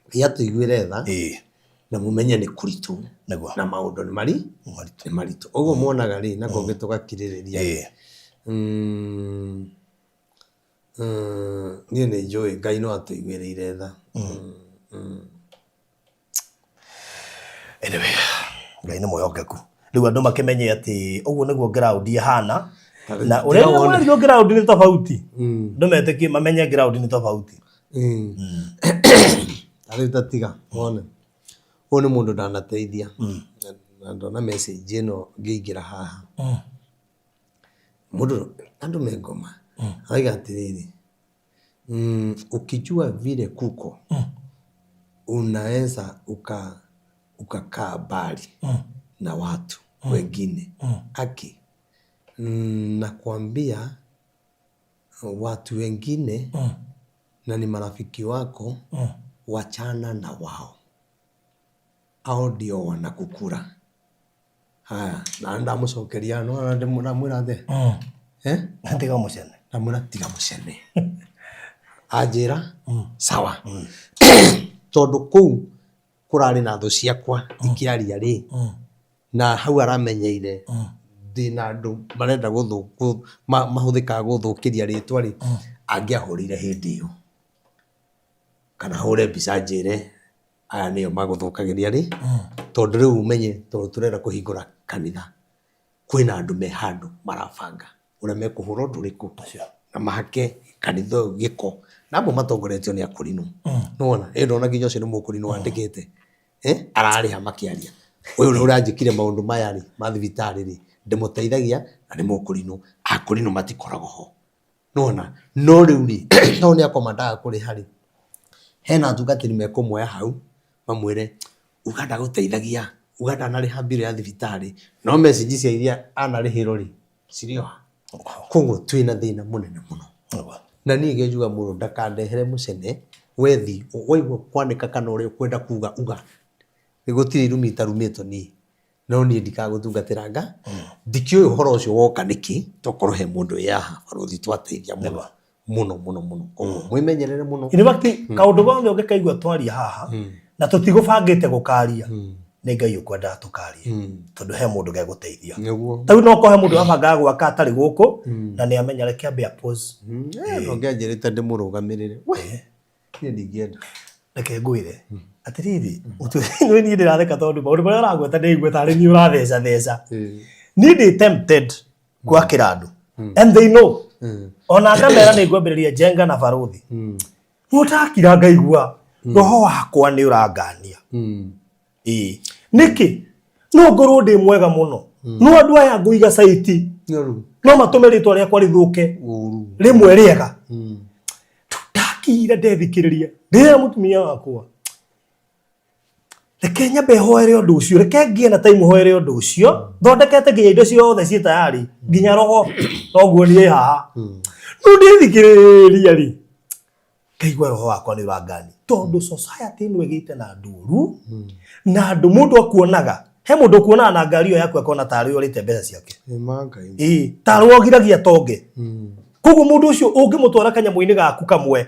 Ngai atũiguĩre tha na mũmenye nĩ kũritũ na maũndũ nĩ mari Maritũ. Nĩ maritũ ũguo muonaga rĩ, na kũngĩ tũgakirĩrĩria. Niĩ nĩ njũĩ Ngai no atũiguĩrĩire tha. Anyway, Ngai nĩ mwĩhokeku. Rĩu andũ makĩmenye atĩ ũguo nĩguo ground ĩhana, na ũrĩa Tiga wone. warirwo ground nĩ tofauti. Andũ metĩkie, mamenye ground nĩ tofauti. Ta rĩu ta tiga wone, ũyũ nĩ mũndũ ndanateithia na ndona message ĩno ngĩingĩra haha. Mũndũ, andũ me ngoma, arauga atĩrĩrĩ, ukijua vile kuko unaweza ukakaa mbali na watu wengine aki nakwambia watu wengine na ni marafiki wako, wachana na wao, hao ndio wanakukura. Haya, na ndamũcokeria no ndamwĩra atĩa? Eh? Tiga mũcene. Ndamwĩra tiga mũcene. Anjĩra sawa, tondũ kũu kũrarĩ na thũ ciakwa ikĩaria rĩ, na hau aramenyeire ndĩna andũ marenda mahũthĩkaga gũthũkĩria rĩtwa rĩ, angĩahũrire hĩndĩ ĩyo kana hũre mbica njĩre aya nĩo magũthũkagĩria rĩ, tondũ rĩu ũmenye, tondũ tũrenda kũhingũra kanitha, kwĩna andũ me handũ marabanga ũrĩa mekũhũra ũndũ ũrĩkũ na mahake kanitha ũyũ gĩko, na amwe matongoretio nĩ akũrinũ. Nĩwona ĩ ndona nginya ũcio nĩ mũkũrinũ wandĩkĩte, eh, ararĩha makĩaria ũyũ ũrĩa ũranjĩkire maũndũ maya rĩ ma thibitarĩ rĩ, ndĩmũteithagia na nĩ mũkũrinũ. Akũrinũ matikoragwo ho, nĩwona. No rĩu rĩ, no nĩ akoma ndaga kũrĩha rĩ, hena atungatĩri mekũmuoya hau mamwĩre uga ndagũteithagia, uga ndanarĩha mbirũ ya thibitarĩ, no message cia iria anarĩhĩrwo rĩ cirĩ o ha. Koguo twĩna thĩna mũnene mũno, na niĩ ngĩnjuga mũndũ ndakandehere mũcene. Wethi waigua kwanĩka kana ũrĩa ũkwenda kuga uga. Gũtirĩ irumi itarumĩtwo niĩ. No niĩ ndikagũtungatĩra nga. Ndikĩũĩ ũhoro ũcio woka nĩkĩ, tokorwo he mũndũ wĩ haha barũthi twateithia mũno. Mũno mũno mũno. Koguo mwĩmenyerere mũno. In fact, kaũndũ gothe ũngĩkaigua twaria haha na tũtigũbangĩte gũkaria, nĩ Ngai ũkwendaga tũkarie tondũ he mũndũ gegũteithia. Nĩguo. Ta rĩu no korwo he mũndũ wabangaga gwaka atarĩ gũkũ na nĩ amenya reke ambe a pause. Eh, ũngĩanjĩrĩte ndĩmũrũgamĩrĩre. We, niĩ ndingĩenda. Reke ngwĩre atĩrĩrĩ, nĩ niĩ ndĩratheka tondũ maũndũ marĩa ũragweta ndĩraigua tarĩ niĩ ũratheca theca. Niĩ ndĩ tempted gwakĩra andũ and they know ona ngamera nĩ ngwambĩrĩria njenga na barũthi no ndakira ngaigua roho wakwa nĩ ũrangania. Ĩĩ nĩkĩ no ngorwo ndĩ mwega mũno no andũ aya ngũiga caiti Nĩũru. no matũme rĩtwa rĩakwa rĩthũke Ũru. rĩmwe rĩega. Ndakira ndethikĩrĩria ndĩra mũtumia wakwa reke nyambe hoere ũndũ ũcio, reke ngĩe na time hoere ũndũ ũcio, thondekete nginya indo ciothe ciĩ tayari nginya roho noguo niĩ haha no ndĩthikĩrĩria rĩ ngaigua roho wakwa nĩ ũrangani tondũ society ĩno ĩgĩte na andũ ũru na andũ mũndũ akuonaga he mũndũ ũkuonaga na ngari ĩyo yaku akona tarĩ ũrĩte mbeca ciake. Ĩ ma Ngai. Ĩĩ tarĩ wogiragia tonge. Koguo mũndũ ũcio ũngĩmũtwara kanyamũ-inĩ gaku kamwe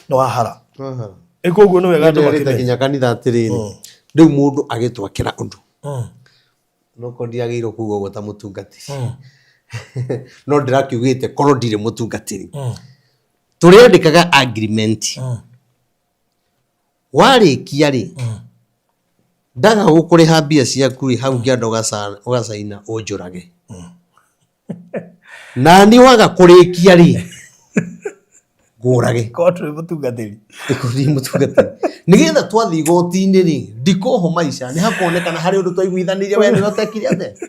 nĩ wahara. Wahara. Ĩ koguo nĩ wega andũ Nĩnderĩte makĩmenye. nginya kanitha atĩrĩrĩ, rĩu mũndũ agĩtwakĩra ũndũ nokorwo ndiagĩrĩirwo kuga ũguo ta mũtungatĩri, no ndĩrakiugĩte korwo ndirĩ mũtungatĩri, tũrĩandĩkaga agreement. Warĩkia rĩ, ndaga gũkũrĩha mbia ciaku rĩ, hau ngĩenda ũgacaina ũnjũrage. Nani waga kũrĩkia rĩ, ngũrage. Korwo ndũrĩ mũtungatĩri. Korwo ndirĩ mũtungatĩri. Nĩgetha twathiĩ igoti-inĩ rĩ, ndikohwo maica, nĩ hakonekana harĩ ũndũ twaiguithanĩirie we nĩwe ũtekire atĩa.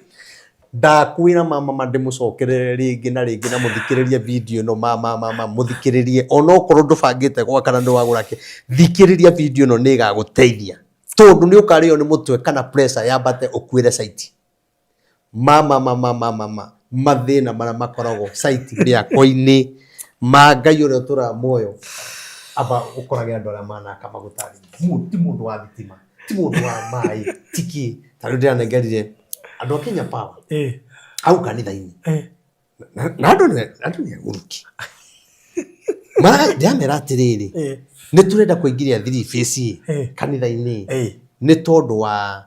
Ndakwĩra ma mama ndĩmũcokerere rĩngĩ na rĩngĩ na mũthikĩrĩrie video ĩno ma ma ma ma mũthikĩrĩrie onokorwo ndũbangĩte gwaka na nĩwagũra kĩ, thikĩrĩria video ĩno nĩ ĩgagũteithia tondũ nĩ ũkarĩo nĩ mũtwe kana pressure yambate ũkuĩre site. Ma ma ma ma ma ma ma mathĩna marĩa makoragwo site mĩako-inĩ ma Ngai ũrĩa ũtũraga muoyo amba ũkorage andũ arĩa manaka maguta ti mũndũ wa thitima ti mũndũ wa maĩ ti kĩ. Ta rĩu ndĩranengerire andũ a Kenya Power hau kanitha-inĩ na andũ andũ nĩ agũrũki. Ndĩramera atĩrĩrĩ, nĩ tũrenda kũingĩria three phase kanitha-inĩ nĩ tondũ wa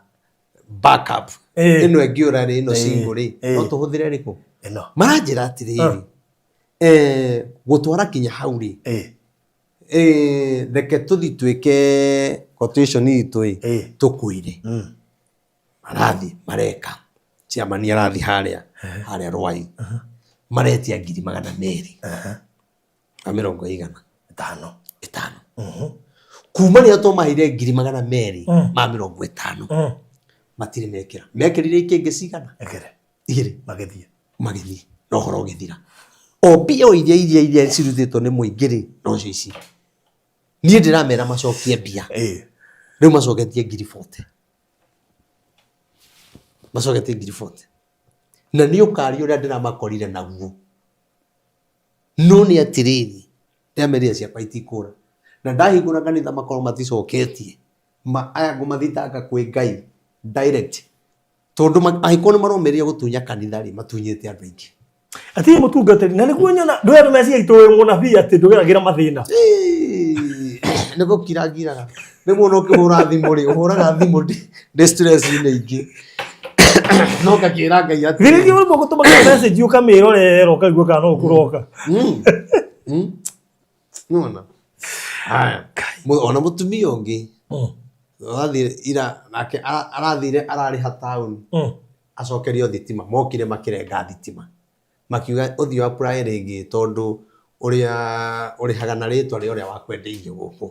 backup ĩno ĩngĩũra rĩ, ĩno single rĩ, no tũhũthĩre ĩrĩkũ? Maranjĩra atĩrĩrĩ, gũtwara kinya hau rĩ, reke tũthiĩ twĩke quotation itũ ĩ, tũkwĩre. Marathiĩ mareka, chairman arathiĩ harĩa harĩa Rwai, maretia 200,000 na mĩrongo ĩigana? Ĩtano. Ĩtano. Kuma rĩrĩa twamaheire 250,000 matirĩ mekĩra. Mekĩrire ikĩngĩ cigana? Igĩrĩ. Igĩrĩ. Magĩthiĩ. Magĩthiĩ na ũhoro ũgĩthira. O mbia o iria iria iria cirutĩtwo nĩ mũingĩ rĩ, nocio ici. Niĩ ndĩramera macokie mbia. Rĩu macoketie 40,000. Macoketie 40,000. Na nĩ ũkaria ũrĩa ndĩramakorire naguo. No nĩ atĩrĩrĩ, ndĩramerire ciakwa itikũra. Na ndahingũra kanitha makorwo maticoketie, ma aya ngũmathitanga kwĩ Ngai direct. Tondũ angĩkorwo nĩ maromĩrĩria gũtunya kanitha rĩ, matunyĩte andũ aingĩ. Atirĩ mũtungatĩri na nĩguo nyona ndũĩ andũ meciria tũĩ mũnabii atĩ ndũgeragĩra mathĩna. Nĩ gũkira ngiraga. Rĩmwe ona ũkĩhũra thimũ rĩ, ũhũraga thimũ ndĩ stress-inĩ ingĩ. No ngakĩra Ngai atĩrĩrĩ. Githĩ rĩmwe ũgũtũmagĩra message ũkamĩrorera ũkaigua kana no ũkũroka. Nĩwona? Haya. Ona mũtumia ũngĩ ũrathire ira nake arathire ararĩha taũni acokerio thitima, mokire makĩrenga thitima. Makiuga ũthiĩ ũ apply rĩngĩ tondũ ũrĩa ũrĩhaga na rĩtwa rĩa ũrĩa wakwendeirie gũkũ.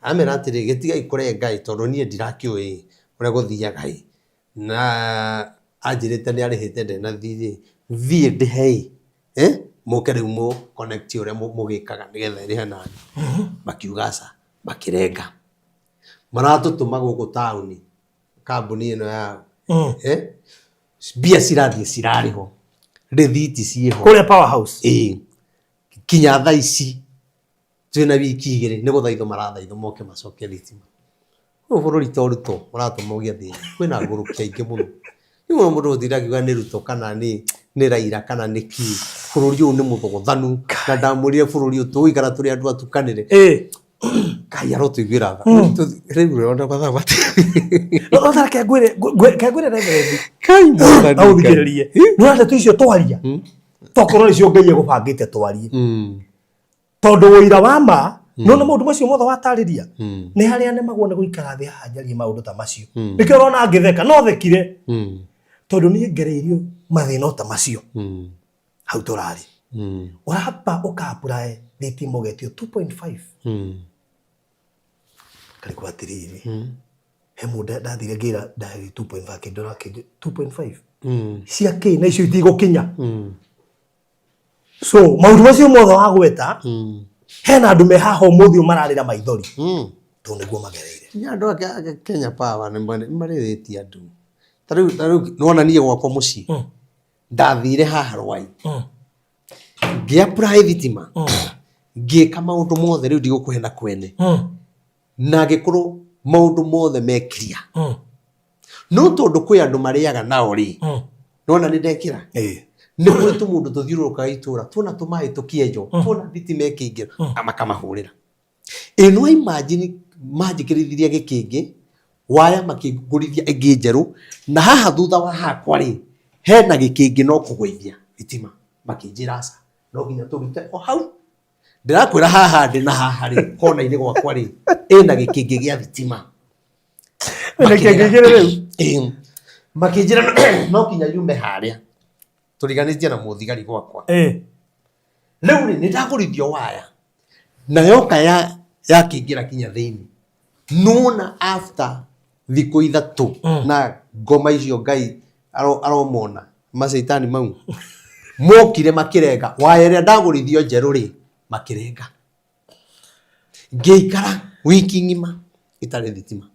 Amera atĩrĩ, gĩtigai kũrenga ĩ tondũ niĩ ndirakĩũĩ ũrĩa gũthiaga ĩ, na anjĩrĩte nĩ arĩhĩte ndarĩ na thirĩ, thiĩ ndĩhe ĩ, mũke rĩu mũ connect ũrĩa mũgĩkaga nĩgetha ĩrĩhe nani. Makiuga aca, makĩrenga. Maratũtũma gũkũ taũni kambuni ĩno yao. Mbia cirathiĩ cirarĩhwo, rĩthiti ciĩho. Kũrĩa Power House? Ĩĩ, kinya thaa ici. Twĩna wiki igĩrĩ nĩ gũthaithwo marathaithwo moke macokie thitima. Ũyũ bũrũri to Ruto ũratũma ũgĩe thĩna, kwĩna ngũrũki aingĩ mũno. Rĩu ona mũndũ gũtinda akiuga nĩ Ruto kana nĩ Raila kana nĩ kĩ, bũrũri ũyũ nĩ mũthogothanu na ndamwĩrire bũrũri ũyũ tũgũikara tũrĩ andũ atukanĩre. Ngai arotũiguĩra tha. Rĩu ũrona mathaa mati. No ta reke ngwĩre reke ngwĩre Reverend. Kai mwathani Na ũthikĩrĩrie. Nĩ ndeto icio twaria. Tokorwo nĩcio Ngai egũbangĩte twarie. Tondũ ũira wa ma nona maũndũ macio mothe watarĩria nĩ harĩa nemagwo nĩ gũikara thĩ haha njarie maũndũ ta macio. Nĩkĩo ũrona ngĩtheka no thekire tondũ niĩ ngereirio mathĩna o ta macio hau tũrarĩ. Ũramba ũka apply thitima ũgetio 2.5 ngarigwo atĩrĩrĩ he mũndũ ndathire ngĩra ndaheo 2.5 akĩndora akĩnjĩra 2.5 cia kĩ na icio itigũkinya. So maũndũ macio mothe wagweta hena andũ me haha ũmũthĩ ũyũ mararĩra maithori tondũ nĩguo magereire. Nginya andũ a Kenya Power nĩ marĩrĩtie andũ. Ta rĩu nĩwona niĩ gwakwa mũciĩ ndathire haha Rwai ngĩ apply thitima ngĩka maũndũ mothe rĩu ndigũkũhe na kwene na ngĩkorwo maũndũ mothe me clear. No tondũ kwĩ andũ marĩaga nao rĩ, nĩwona nĩ ndekĩra nĩ kũrĩ tũmũndũ tũthiũrũrũkaga itũra tuona tũmaĩ tũkĩenjwo tuona thitima ĩkĩingĩra makamahũrĩra. Ĩ no imagine manjĩkĩrithirie gĩkĩngĩ waya makĩngũrithia ĩngĩ njerũ na haha thutha wa hakwa rĩ hena gĩkĩngĩ no kũgũithia thitima makĩnjĩra aca no nginya tũrute o hau. Ndĩrakwĩra haha ndĩ na haha rĩ kona-inĩ gwakwa rĩ ĩna gĩkĩngĩ gĩa thitima. Ĩna gĩkĩngĩ igĩrĩ rĩu? Ĩĩ. Makĩnjĩra no nginya yume harĩa tũriganĩtie na mũthigari gwakwa. Rĩu rĩ nĩ ndagũrithio waya na yoka ya yakĩingĩra kinya thĩinĩ nona after thikũ ithatũ na ngoma icio Ngai aromona macaitani mau mokire makĩrenga waya ĩrĩa ndagũrithio njerũ rĩ makĩrenga ngĩikara wiki ng'ima ĩtarĩ thitima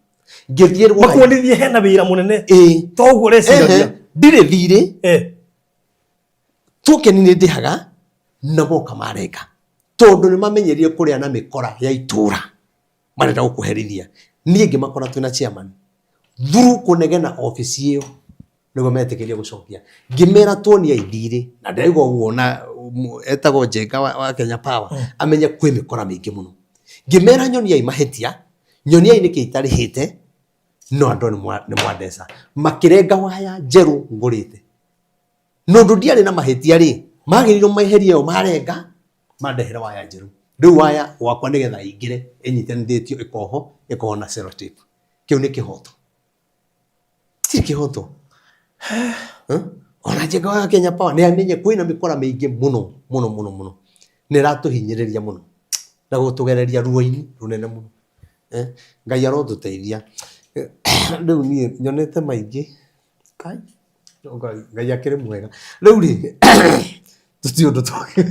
ngĩthiĩ Rwai. Makuonithie hena wĩra mũnene Ĩĩ. toguo ũreciragia. Ehe, ndirĩ thirĩ tokeni nĩ ndĩhaga na moka marenga tondũ nĩ mamenyerire kũrĩa na mĩkora ya itũra marenda gũkũherithia. Niĩ ngĩmakora twĩna chairman through kũnegena obici ĩyo nĩguo metĩkĩrie gũcokia. Ngĩmera tuoniai thirĩ na ndĩraigua ũguo na etagwo Njenga wa Kenya Power amenye kwĩ mĩkora mĩingĩ mũno. Ngĩmera nyoniai mahĩtia, nyoniai nĩkĩ itarĩhĩte no andũ nĩ mwandeca. Makĩrenga waya njerũ ngũrĩte. Na ũndũ ndiarĩ na mahĩtia rĩ, magĩrĩirwo meherie ĩyo marenga, mandehere waya njerũ. Rĩu waya wakwa nĩgetha ĩingĩre ĩnyitanithĩtio ĩkohwo, ĩkohwo na cellotape. Kĩu nĩ kĩhoto? Ti kĩhoto. Ona Njenga wa Kenya Power nĩ amenye kwĩna mĩkora mĩingĩ mũno mũno mũno mũno. Nĩ ĩratũhinyĩrĩria mũno na gũtũgereria ruo-inĩ rũnene mũno. Ngai arotũteithia. Rĩu niĩ nyonete maingĩ. Kai. Ngai Ngai akĩrĩ mwega. Rĩu rĩ tũtirĩ ũndũ tarĩ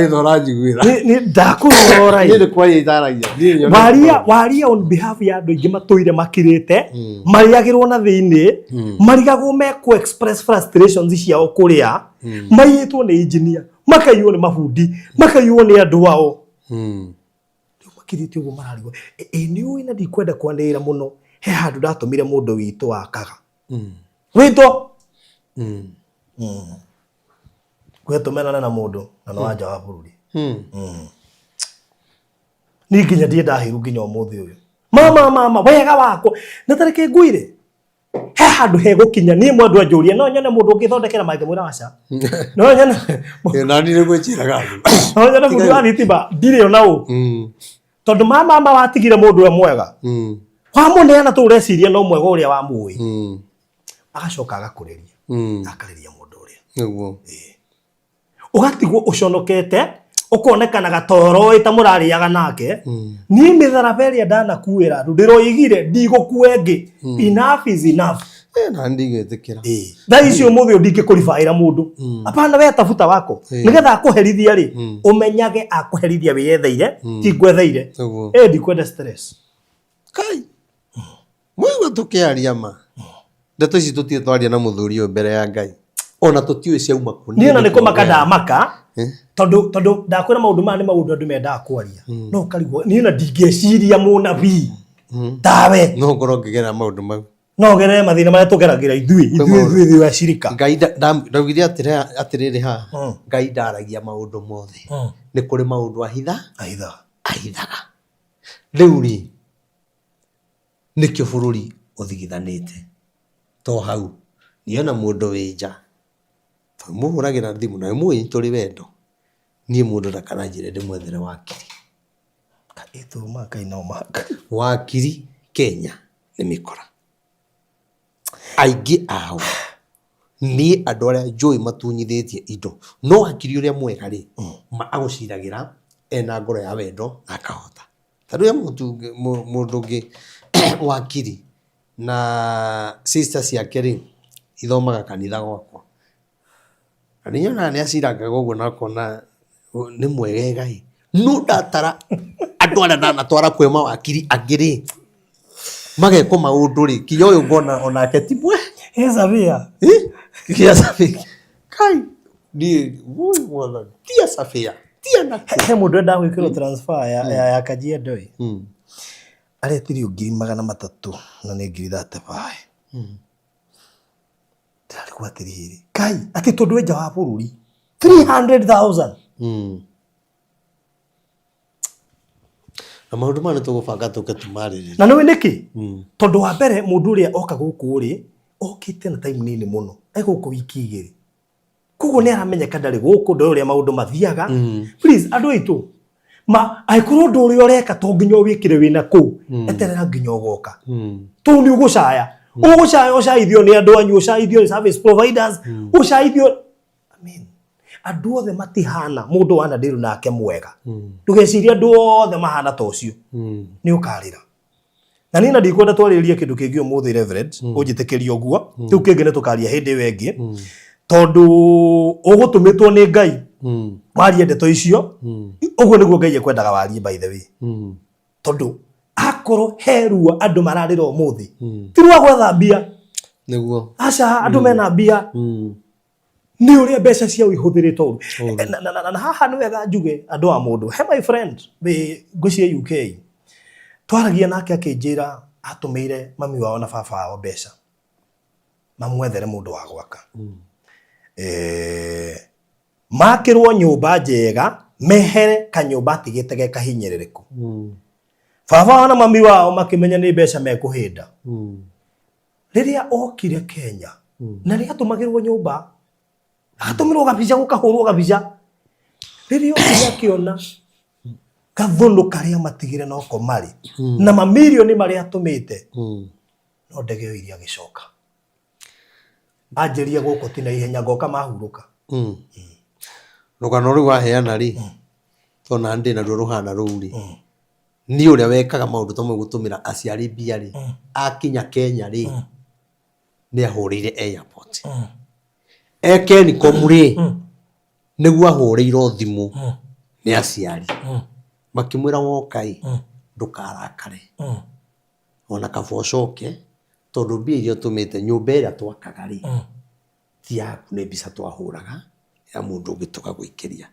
tha ũranjiguĩra. Nĩ ndakũrora Niĩ nĩ kwaria itaragia. Niĩ nyonete waria maũndũ. waria on behalf ya andũ aingĩ matũire makirĩte marĩagĩrwo na thĩinĩ marigagwo mekũ express frustrations ciao kũrĩa maiyĩtwo nĩ engineer makaiywo nĩ mabundi makaiywo nĩ andũ ao. Rĩu makirĩte ũguo mararigwo ĩ nĩ ũĩ na ndikwenda kwanĩrĩra mũno he handũ ndatũmire mũndũ witũ wakaga witũ kwĩ tũmenane na mũndũ na nĩ wa nja wa bũrũri. Niĩ nginya ndirĩ ndahĩrwo nginya ũmũthĩ ũyũ mama mama wega wakwa na tareke ngwĩre he handũ hegũkinya niĩ mwendwa anjũrie no nyone mũndũ ũngĩthondekera maĩ ngĩmwĩra aca no nyone Na niĩ nĩguo njĩraga andũ. No nyone mũndũ wa thitima ndirĩ ona ũ tondũ ma mama watigire mũndũ we mwega wamũneana tũ ũreciria no mwega ũrĩa wamũĩ agacoka agakũrĩria akarĩria mũndũ ũrĩa Nĩguo. Ũgatigwo ũconokete ũkonekanaga ta ũroĩ ta mũrarĩaga nake. Niĩ mĩtharaba ĩrĩa ndanakuĩra andũ ndĩroigire ndigũkua ĩngĩ, enough is enough. Eh, na ndigwĩtĩkĩra. Thaa ici ũmũthĩ ũyũ ndingĩkũribaĩra mũndũ, apana we tabuta wako nĩgetha akũherithia rĩ ũmenyage akũherithia wĩyetheire ti ngwetheire. Nĩguo. Ĩ ndikwenda stress. Kai. Mwaigua tũkĩaria ma. Ndeto ici tũtirĩ twaria na mũthuri ũyũ mbere ya Ngai. Ona tũtiũĩ ciauma kũ. Niĩ ona nĩ kũmaka ndamaka. Tondu tondu ndakwira maundu maya ni maundu andu mendaga kwaria. No ukarigwo niĩ na ndingĩciria mũnabii tawe. No ngorwo ngĩgerera maũndũ mau. No ũgerere mathĩna marĩa tũgeragĩra ithuĩ ithuĩ ithuĩ ithuĩ acirika. Ngai ndaugire atĩrĩrĩ haha, Ngai ndaragia maũndũ mothe. Nĩ kũrĩ maũndũ ahitha Aitha. Ahithaga. Rĩu rĩ, nĩkĩo bũrũri ũthigithanĩte. To hau, niĩ ona mũndũ wĩ nja, tondũ mũhũragĩra thimũ na nĩmũĩ tũrĩ wendo, niĩ mũndũ ndakananjĩre ndĩmwethere wakiri. Ĩtũma Ngai no maka. Wakiri Kenya nĩ mĩkora. Aingĩ ao niĩ andũ arĩa njũĩ matunyithĩtie indo, no wakiri ũrĩa mwega rĩ, ma agũciragĩra ena ngoro ya wendo na akahota. Ta rĩu he mũndũ ũngĩ wakiri na sister ciake rĩ, ithomaga kanitha gwakwa. Na nĩ nyonaga nĩ acirangaga ũguo na akona nĩ mwegega ĩ. No ndatara andũ arĩa ndanatwara kwĩ mawakiri angĩ rĩ, magekwo maũndũ rĩ, kinya ũyũ ngona onake ti mwe. He Sabia. Eh? Kinya Sabia. Kai, niĩ, woi mwathani, tia Sabia, tia na He mũndũ endaga gwĩkĩrwo transfer ya Kajiado ĩ. Aretirio 300,000 na nĩ ngiri 35. Ndĩrarigwo atĩrĩrĩ, Ngai, atĩ tondũ wĩ nja wa bũrũri 300,000. Na maũndũ maya nĩ tũgũbanga tũke tũmarĩrĩrie. Na nĩũĩ nĩkĩ? Tondũ wa mbere mũndũ ũrĩa oka gũkũ rĩ, okĩte na time nini mũno, e gũkũ wiki igĩrĩ. Koguo nĩ aramenyeka ndarĩ gũkũ, ndoĩ ũrĩa maũndũ mathiaga. Please andũ aitũ, ma angĩkorwo ũndũ ũrĩa ũreka to nginya ũwĩkĩre wĩna kũu, eterera nginya ũgoka. Tondũ nĩ ũgũcaya. Ũgũcaya ũcaithio nĩ andũ anyu, ũcaithio nĩ service providers, ũcaithio I mean, andũ othe matihana mũndũ wana ndĩru nake mwega. Ndũgecirie andũ othe mahana ta ũcio. Nĩ ũkarĩra. Na niĩ na ndikwenda twarĩrĩrie kĩndũ kĩngĩ ũmũthĩ Reverend, ũnjĩtĩkĩrie ũguo. Kĩu kĩngĩ nĩ tũkaria hĩndĩ ĩyo ĩngĩ. Tondũ ũgũtũmĩtwo nĩ Ngai warie ndeto icio, ũguo nĩguo Ngai ekwendaga warie by the way. Tondũ akorwo he ruo andũ mararĩra ũmũthĩ, ti rwa gwetha mbia. Nĩguo. Aca, andũ mena mbia. Nĩ ũrĩa mbeca ciao ihũthĩrĩtwo ũru. Na haha nĩ wega njuge andũ a mũndũ. He my friend wĩ ngwĩciria UK. Twaragia nake akĩnjĩra atũmĩire mami wao na baba wao mbeca mamwethere mũndũ wa gwaka. Makĩrwo nyũmba njega mehere kanyũmba atigĩte ge kahinyĩrĩrĩku. Baba wao na mami wao makĩmenya nĩ mbeca mekũhĩnda. Rĩrĩa okire Kenya na nĩ atũmagĩrwo nyũmba, agatũmĩrwo gabica, gũkahũrwo gabica. Rĩrĩa okire akĩona gathũnũ karĩa matigire noko marĩ na mamirioni marĩa atũmĩte, no ndege ĩyo iria agĩcoka. Anjĩria gũkũ ti na ihenya ngoka mahurũka. Rũgano rũu waheana rĩ, tondũ nani ndĩ naruo rũhana rũu rĩ, niĩ ũrĩa wekaga maũndũ ta mau gũtũmĩra aciari mbia rĩ, akinya Kenya rĩ, nĩ ahũrĩire airport. E Kencom rĩ, nĩguo ahũrĩirwo thimũ nĩ aciari. Makĩmwĩra woka ĩ, ndũkarakare. Ona kaba ũcoke, tondũ mbia iria ũtũmĩte nyũmba ĩrĩa twakaga rĩ, ti yaku nĩ mbica twahũraga ya mũndũ ũngĩ tũgagũikĩria.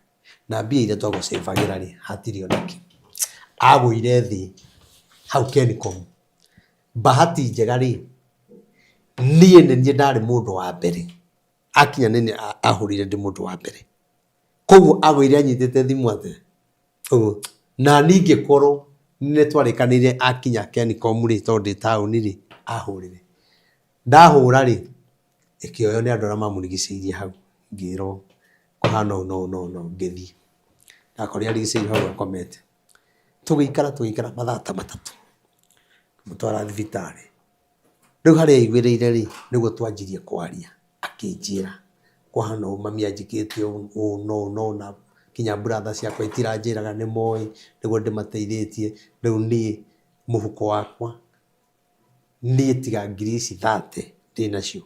Na mbia iria twagũcĩbagĩra rĩ, hatirĩ ona kĩ. Agũire thĩ hau Kencom. Bahati njega rĩ, niĩ nĩ niĩ ndarĩ mũndũ wa mbere. Akinya nĩ niĩ ahũrire ndĩ mũndũ wa mbere. Koguo agũire anyitĩte thimũ atĩa? Ũguo. Na niĩ ingĩkorwo nĩ twarĩkanĩire akinya Kencom rĩ, tondũ ndĩ taũni rĩ, ahũrĩre. Ndahũra rĩ, ĩkĩoywo nĩ andũ arĩa mamũrigicĩirie hau, ngĩrwo kũhana ũũ na ũũ na ũũ na ũũ, ngĩthiĩ. Ndakorire arigicĩirio hau akomete. Tũgĩikara tũgĩikara mathaa ta matatũ, ngĩmũtwara thibitarĩ. Rĩu harĩa aiguĩrĩire rĩ, nĩguo twanjirie kwaria, akĩnjĩra kũhana ũũ mami anjĩkĩte ũũ ũũ na ũũ na ũũ na nginya brother ciakwa itiranjĩraga nĩ moĩ nĩguo ndĩmateithĩtie, rĩu niĩ mũhuko wakwa niĩ tiga ngiri ici 30 ndĩnacio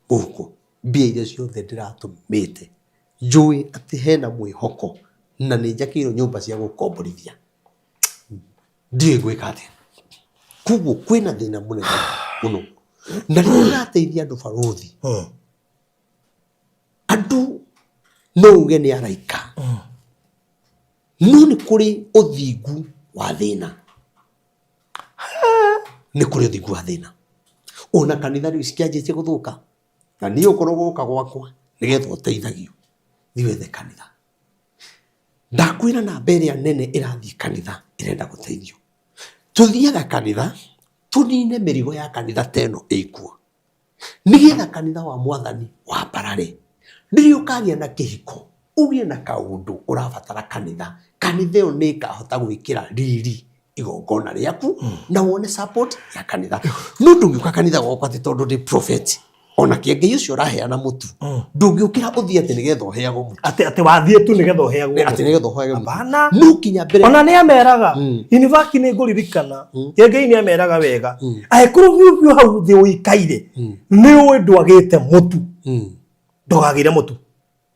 mũhuko, mbia iria ciothe ndĩratũmĩte njũĩ atĩ hena mwĩhoko na nĩ njakĩirwo nyũmba cia gũkomborithia, ndiũĩ ngwĩka atĩa. Koguo kwĩna thĩna mũnene mũno na rĩrĩa ũrateithia andũ barũthi, andũ No uge nĩ araika, no nĩ kũrĩ ũthingu wa thĩna, nĩ kũrĩ ũthingu wa thĩna. Ona kanitha rĩu cikĩanjĩtie gũthũka, na niĩ ũkorwo gũka gwakwa nĩgetha ũteithagio, thiĩ wethe kanitha. Ndakwĩra namba ĩrĩa nene ĩrathiĩ kanitha ĩrenda gũteithio. Tũthiaga kanitha tũnine mĩrigo ya kanitha ta ĩno ĩkuo, nĩgetha kanitha wa Mwathani wambarare. Rĩrĩa ũkagĩa na kĩhiko, ũgĩe na kaũndũ ũrabatara kanitha, kanitha ĩyo nĩ ĩkahota gwĩkĩra riri igongona rĩaku na wone support ya kanitha. No ndũngĩũka kanitha gwakwa atĩ tondũ ndĩ prophet, ona kĩengei ũcio ũraheana mũtu, ndũngĩũkĩra ũthiĩ atĩ nĩgetha ũheagwo mũtu. Atĩ atĩ wathiĩ tu nĩgetha ũheagwo Atĩ nĩgetha ũheagwo mũtu. Hapana. No kinya mbere Ona nĩ ameraga. In fact nĩ ngũririkana Kĩengei nĩ ameraga wega, angĩkorwo biũ biũ hau thĩ ũikaire nĩ ũĩ ndwagĩte mũtu, ndũgagĩre mũtu.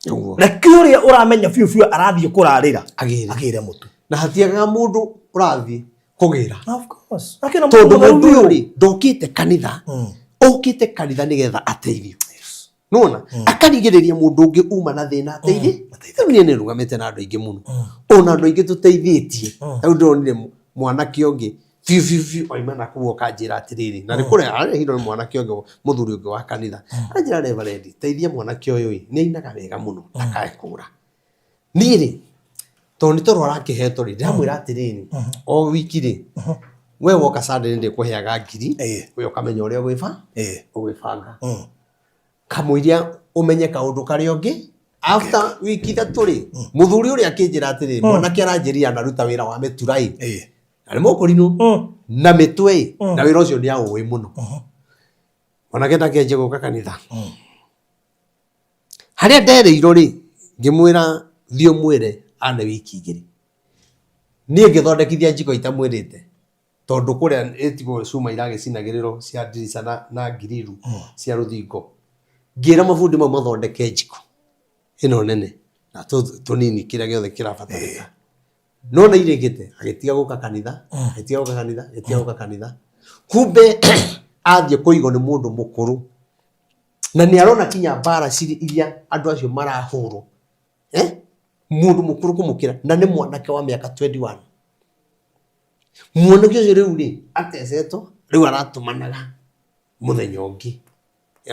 Ũguo. Reke ũrĩa ũramenya biũ biũ arathiĩ kũrarĩra Agĩre. Agĩre mũtu. Na hatiagaga mũndũ ũrathiĩ kũgĩra. Of course. Akĩra tondũ mũtheru mũndũ ũyũ biũ. rĩ, ndokĩte kanitha, okĩte kanitha nĩgetha ateithio. Nona akarigĩrĩria mũndũ ũngĩ uma na thĩna ateithie. Rĩu niĩ nĩ rũgamĩte na andũ aingĩ mũno, ona andũ aingĩ tũteithĩtie. Rĩu ndĩronire mwanake ũngĩ biũ biũ biũ oima na kũu akanjĩra atĩrĩrĩ, na nĩ kũrĩa arehirwo nĩ mwanake ũngĩ, mũthuri ũngĩ wa kanitha. Anjĩra, "Reverend, teithia mwanake ũyũ ĩ, nĩ ainaga wega mũno, ndakae kũra." Niĩ rĩ, tondũ nĩ toro arakĩhetwo rĩ, ndĩramwĩra atĩrĩrĩ, o wiki rĩ, we woka Sunday nĩ ndĩkũheaga ngiri, we ũkamenya ũrĩa ũgwĩbanga. Kamũiria ũmenye kaũndũ karĩa ũngĩ after wiki 3 rĩ, mũthuri ũrĩa akĩnjĩra atĩrĩrĩ, mwanake aranjĩrire anaruta wĩra wa mĩtura ĩ, na nĩ mũkũrinũ na mĩtwe ĩ, na wĩra ũcio nĩ aũĩ mũno. Mwanake ndakĩanjia gũka kanitha. Harĩa nderĩirwo rĩ, ngĩmwĩra thiĩ ũmwĩre ane wiki 2. Niĩ ngĩthondekithia njiko itamwĩrĩte, tondũ kũrĩa ĩtigwo cuma iragĩcinagĩrĩrwo cia ndirica na ngiriru cia rũthingo. Ngĩra mabundi mau mathondeke njiko ĩno nene na tũnini kĩrĩa gĩothe kĩrabatarĩka. No nĩ irĩkĩte, agĩtiga gũka kanitha, agĩtiga gũka kanitha, agĩtiga gũka kanitha. Kumbe athiĩ kũigwo nĩ mũndũ mũkũrũ, na nĩ arona kinya mbara cirĩ iria andũ acio marahũrwo. Eh? Mũndũ mũkũrũ kũmũkĩra, na nĩ mwanake wa mĩaka 21. Mwanake ũcio rĩu rĩ, atecetwo, rĩu aratũmanaga mũthenya ũngĩ.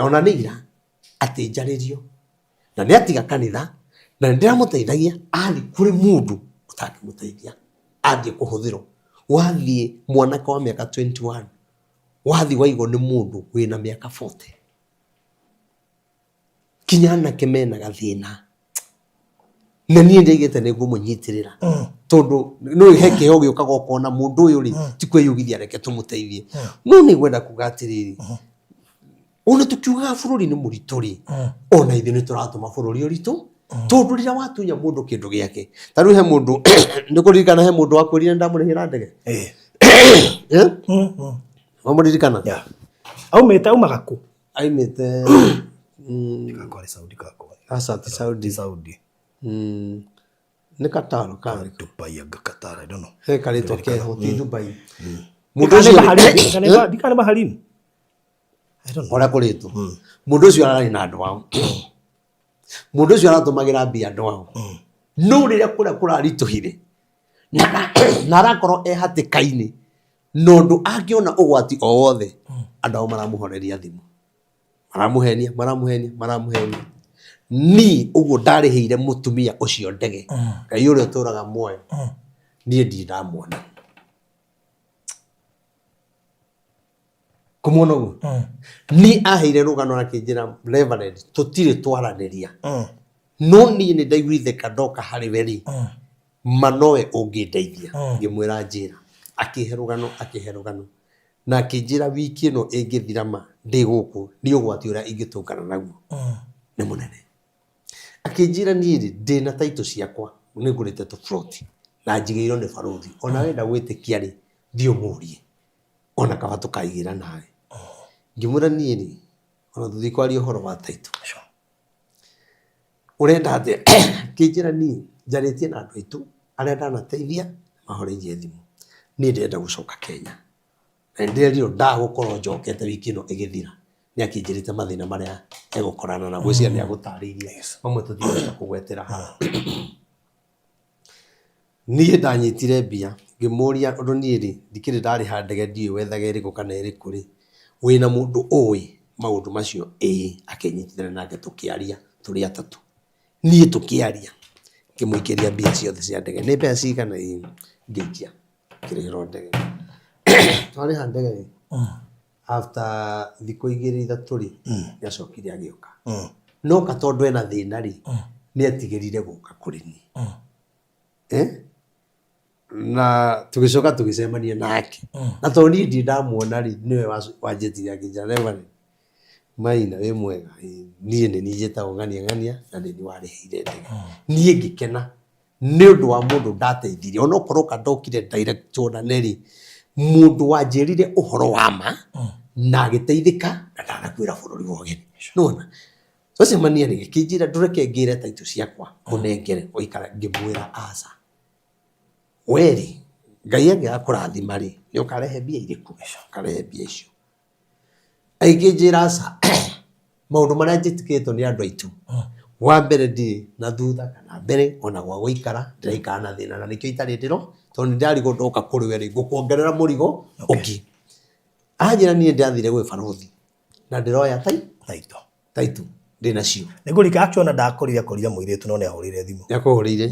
Ona nĩ ira, atĩ njarĩrio. Na nĩ atiga kanitha, na nĩ ndĩramũteithagia, athiĩ kũrĩ mũndũ ũtangĩmũteithia. Athiĩ kũhũthĩrwo. Wathiĩ mwanake wa mĩaka 21, wathiĩ waigwo nĩ mũndũ wĩna mĩaka 40. Kinya anake mena gathĩna. Na niĩ ndaigĩte nĩ ngũmũnyitĩrĩra, tondũ nĩ he kĩheo gĩũkaga ũkona mũndũ ũyũ rĩ, ti kwĩyugithia, reke tũmũteithie. No nĩ ngwenda kuga atĩrĩrĩ, ona tũkiugaga bũrũri nĩ mũritũ rĩ, ona ithuĩ nĩ tũratũma bũrũri ũritũ, tondũ rĩrĩa watunya mũndũ kĩndũ gĩake, ta rĩu he mũndũ nĩ kũririkana, he mũndũ wakwĩrire ndamũrĩhĩra ndege. Eh? Wamũririkana? Yeah. Aumĩte, aumaga kũ? Aimĩte Kakwarĩ Saudi kakwarĩ. Aca, ti Saudi. Saudi. Nĩ Qatar kana Dubai anga Qatar, I don't know. He karĩtwa keho, ti Dubai. Mũndũ Ndikane ũcio Bahrain, ndikane Bahrain. I don't know. Ũrĩa kũrĩtwo. Mũndũ ũcio ararĩ na andũ ao. Mũndũ ũcio aratũmagĩra mbia andũ ao. No rĩrĩa kũrĩa kũraritũhire na arakorwo e hatĩka-inĩ, na ũndũ angĩona ũgwati o wothe, andũ ao maramũhoreria thimũ, maramũhenia, maramũhenia, maramũhenia. Niĩ ũguo ndarĩhĩire mũtumia ũcio ndege, Ngai ũrĩa ũtũraga muoyo, niĩ ndirĩ ndamwona. Kũmuona ũguo niĩ aheire rũgano akĩnjĩra, "Reverend, tũtirĩ twaranĩria, no niĩ nĩ ndaiguithĩka ndoka harĩ we rĩ, ma nowe ũngĩndeithia." Ngĩmwĩra, "Njĩra." Akĩhe rũgano, akĩhe rũgano na akĩnjĩra wiki ĩno ĩngĩthira ma ndĩ gũkũ, nĩ ũgwati ũrĩa ingĩtũngana naguo nĩ mũnene. Akĩnjĩra, "Niĩ rĩ, ndĩna taitũ ciakwa, nĩ ngũrĩte tũburoti na njigĩirwo nĩ barũthi, ona wenda gwĩtĩkia rĩ, thiĩ ũmũrie, ona kaba tũkaigĩra nawe." Ngĩmwĩra, "Niĩ rĩ, ona tũthiĩ kwaria ũhoro wa taitũ, ũrenda atĩa?" Akĩnjĩra, "Niĩ njarĩtie na andũ aitũ arĩa ndanateithia, mahoreirie thimũ, niĩ ndĩrenda gũcoka Kenya na nĩ ndĩrerirwo ndagũkorwo njokete wiki ĩno ĩgĩthira." Nĩ akĩnjĩrĩte mathĩna marĩa egũkorana na gwĩciria nĩ agũtarĩirie mamwe tũtingĩhota kũgwetera haha. Niĩ ndanyitire mbia ngĩmũria ũndũ niĩ rĩ ndikĩrĩ ndarĩha ndege ndiũĩ wethaga ĩrĩkũ kana ĩrĩkũ rĩ, wĩna mũndũ ũĩ maũndũ macio? Ĩĩ, akĩnyitithania nake tũkĩaria tũrĩ atatũ. Niĩ tũkĩaria ngĩmũikĩria mbia ciothe cia ndege, nĩ mbeca cigana? Ĩĩ, ngĩikia ngĩrĩhĩrwo ndege. Twarĩha ndege rĩ, after thikũ igĩrĩ ithatũ rĩ, nĩ acokire agĩũka. No ka tondũ ena thĩna rĩ, nĩ etigĩrire gũka kũrĩ niĩ. Eh? Na tũgĩcoka tũgĩcemania nake. Na tondũ niĩ ndirĩ ndamuona rĩ, nĩwe wanjĩtire akĩnjĩra Reverend, Maina wĩ mwega? Ĩĩ. Niĩ nĩ niĩ njĩtagwo ng'ania ng'ania na nĩ niĩ warĩhĩire ndege. Niĩ ngĩkena nĩ ũndũ wa mũndũ ndateithirie onokorwo ka ndokire direct tuonane rĩ, mũndũ wanjĩrire ũhoro wa ma na agĩteithĩka na ndanakuĩra bũrũri wa ũgeni. Nĩwona? Twacemania rĩ, akĩnjĩra ndũreke ngĩre taitũ ciakwa ũnengere ũikara, ngĩmwĩra aca. We rĩ, Ngai angĩgakũrathima rĩ, nĩ ũkarehe mbia irĩkũ? Ũkarehe mbia icio. Agĩkĩnjĩra aca, maũndũ marĩa njĩtĩkĩtwo nĩ andũ aitũ, wa mbere ndirĩ na thutha kana mbere ona gwa gũikara, ndĩraikara na thĩna na nĩkĩo itarĩ ndĩro, tondũ nĩ ndĩrarigwo ndoka kũrĩ we rĩ, ngũkuongerera mũrigo ũngĩ. Anjĩra niĩ ndĩrathire gwĩ barũthi na ndĩroya Taitũ. taitũ ndĩnacio. Nĩ ngũrika actually ona ndakorire akorire mũirĩtu no nĩ ahũrĩire thimũ. Nĩ akũhũrĩire?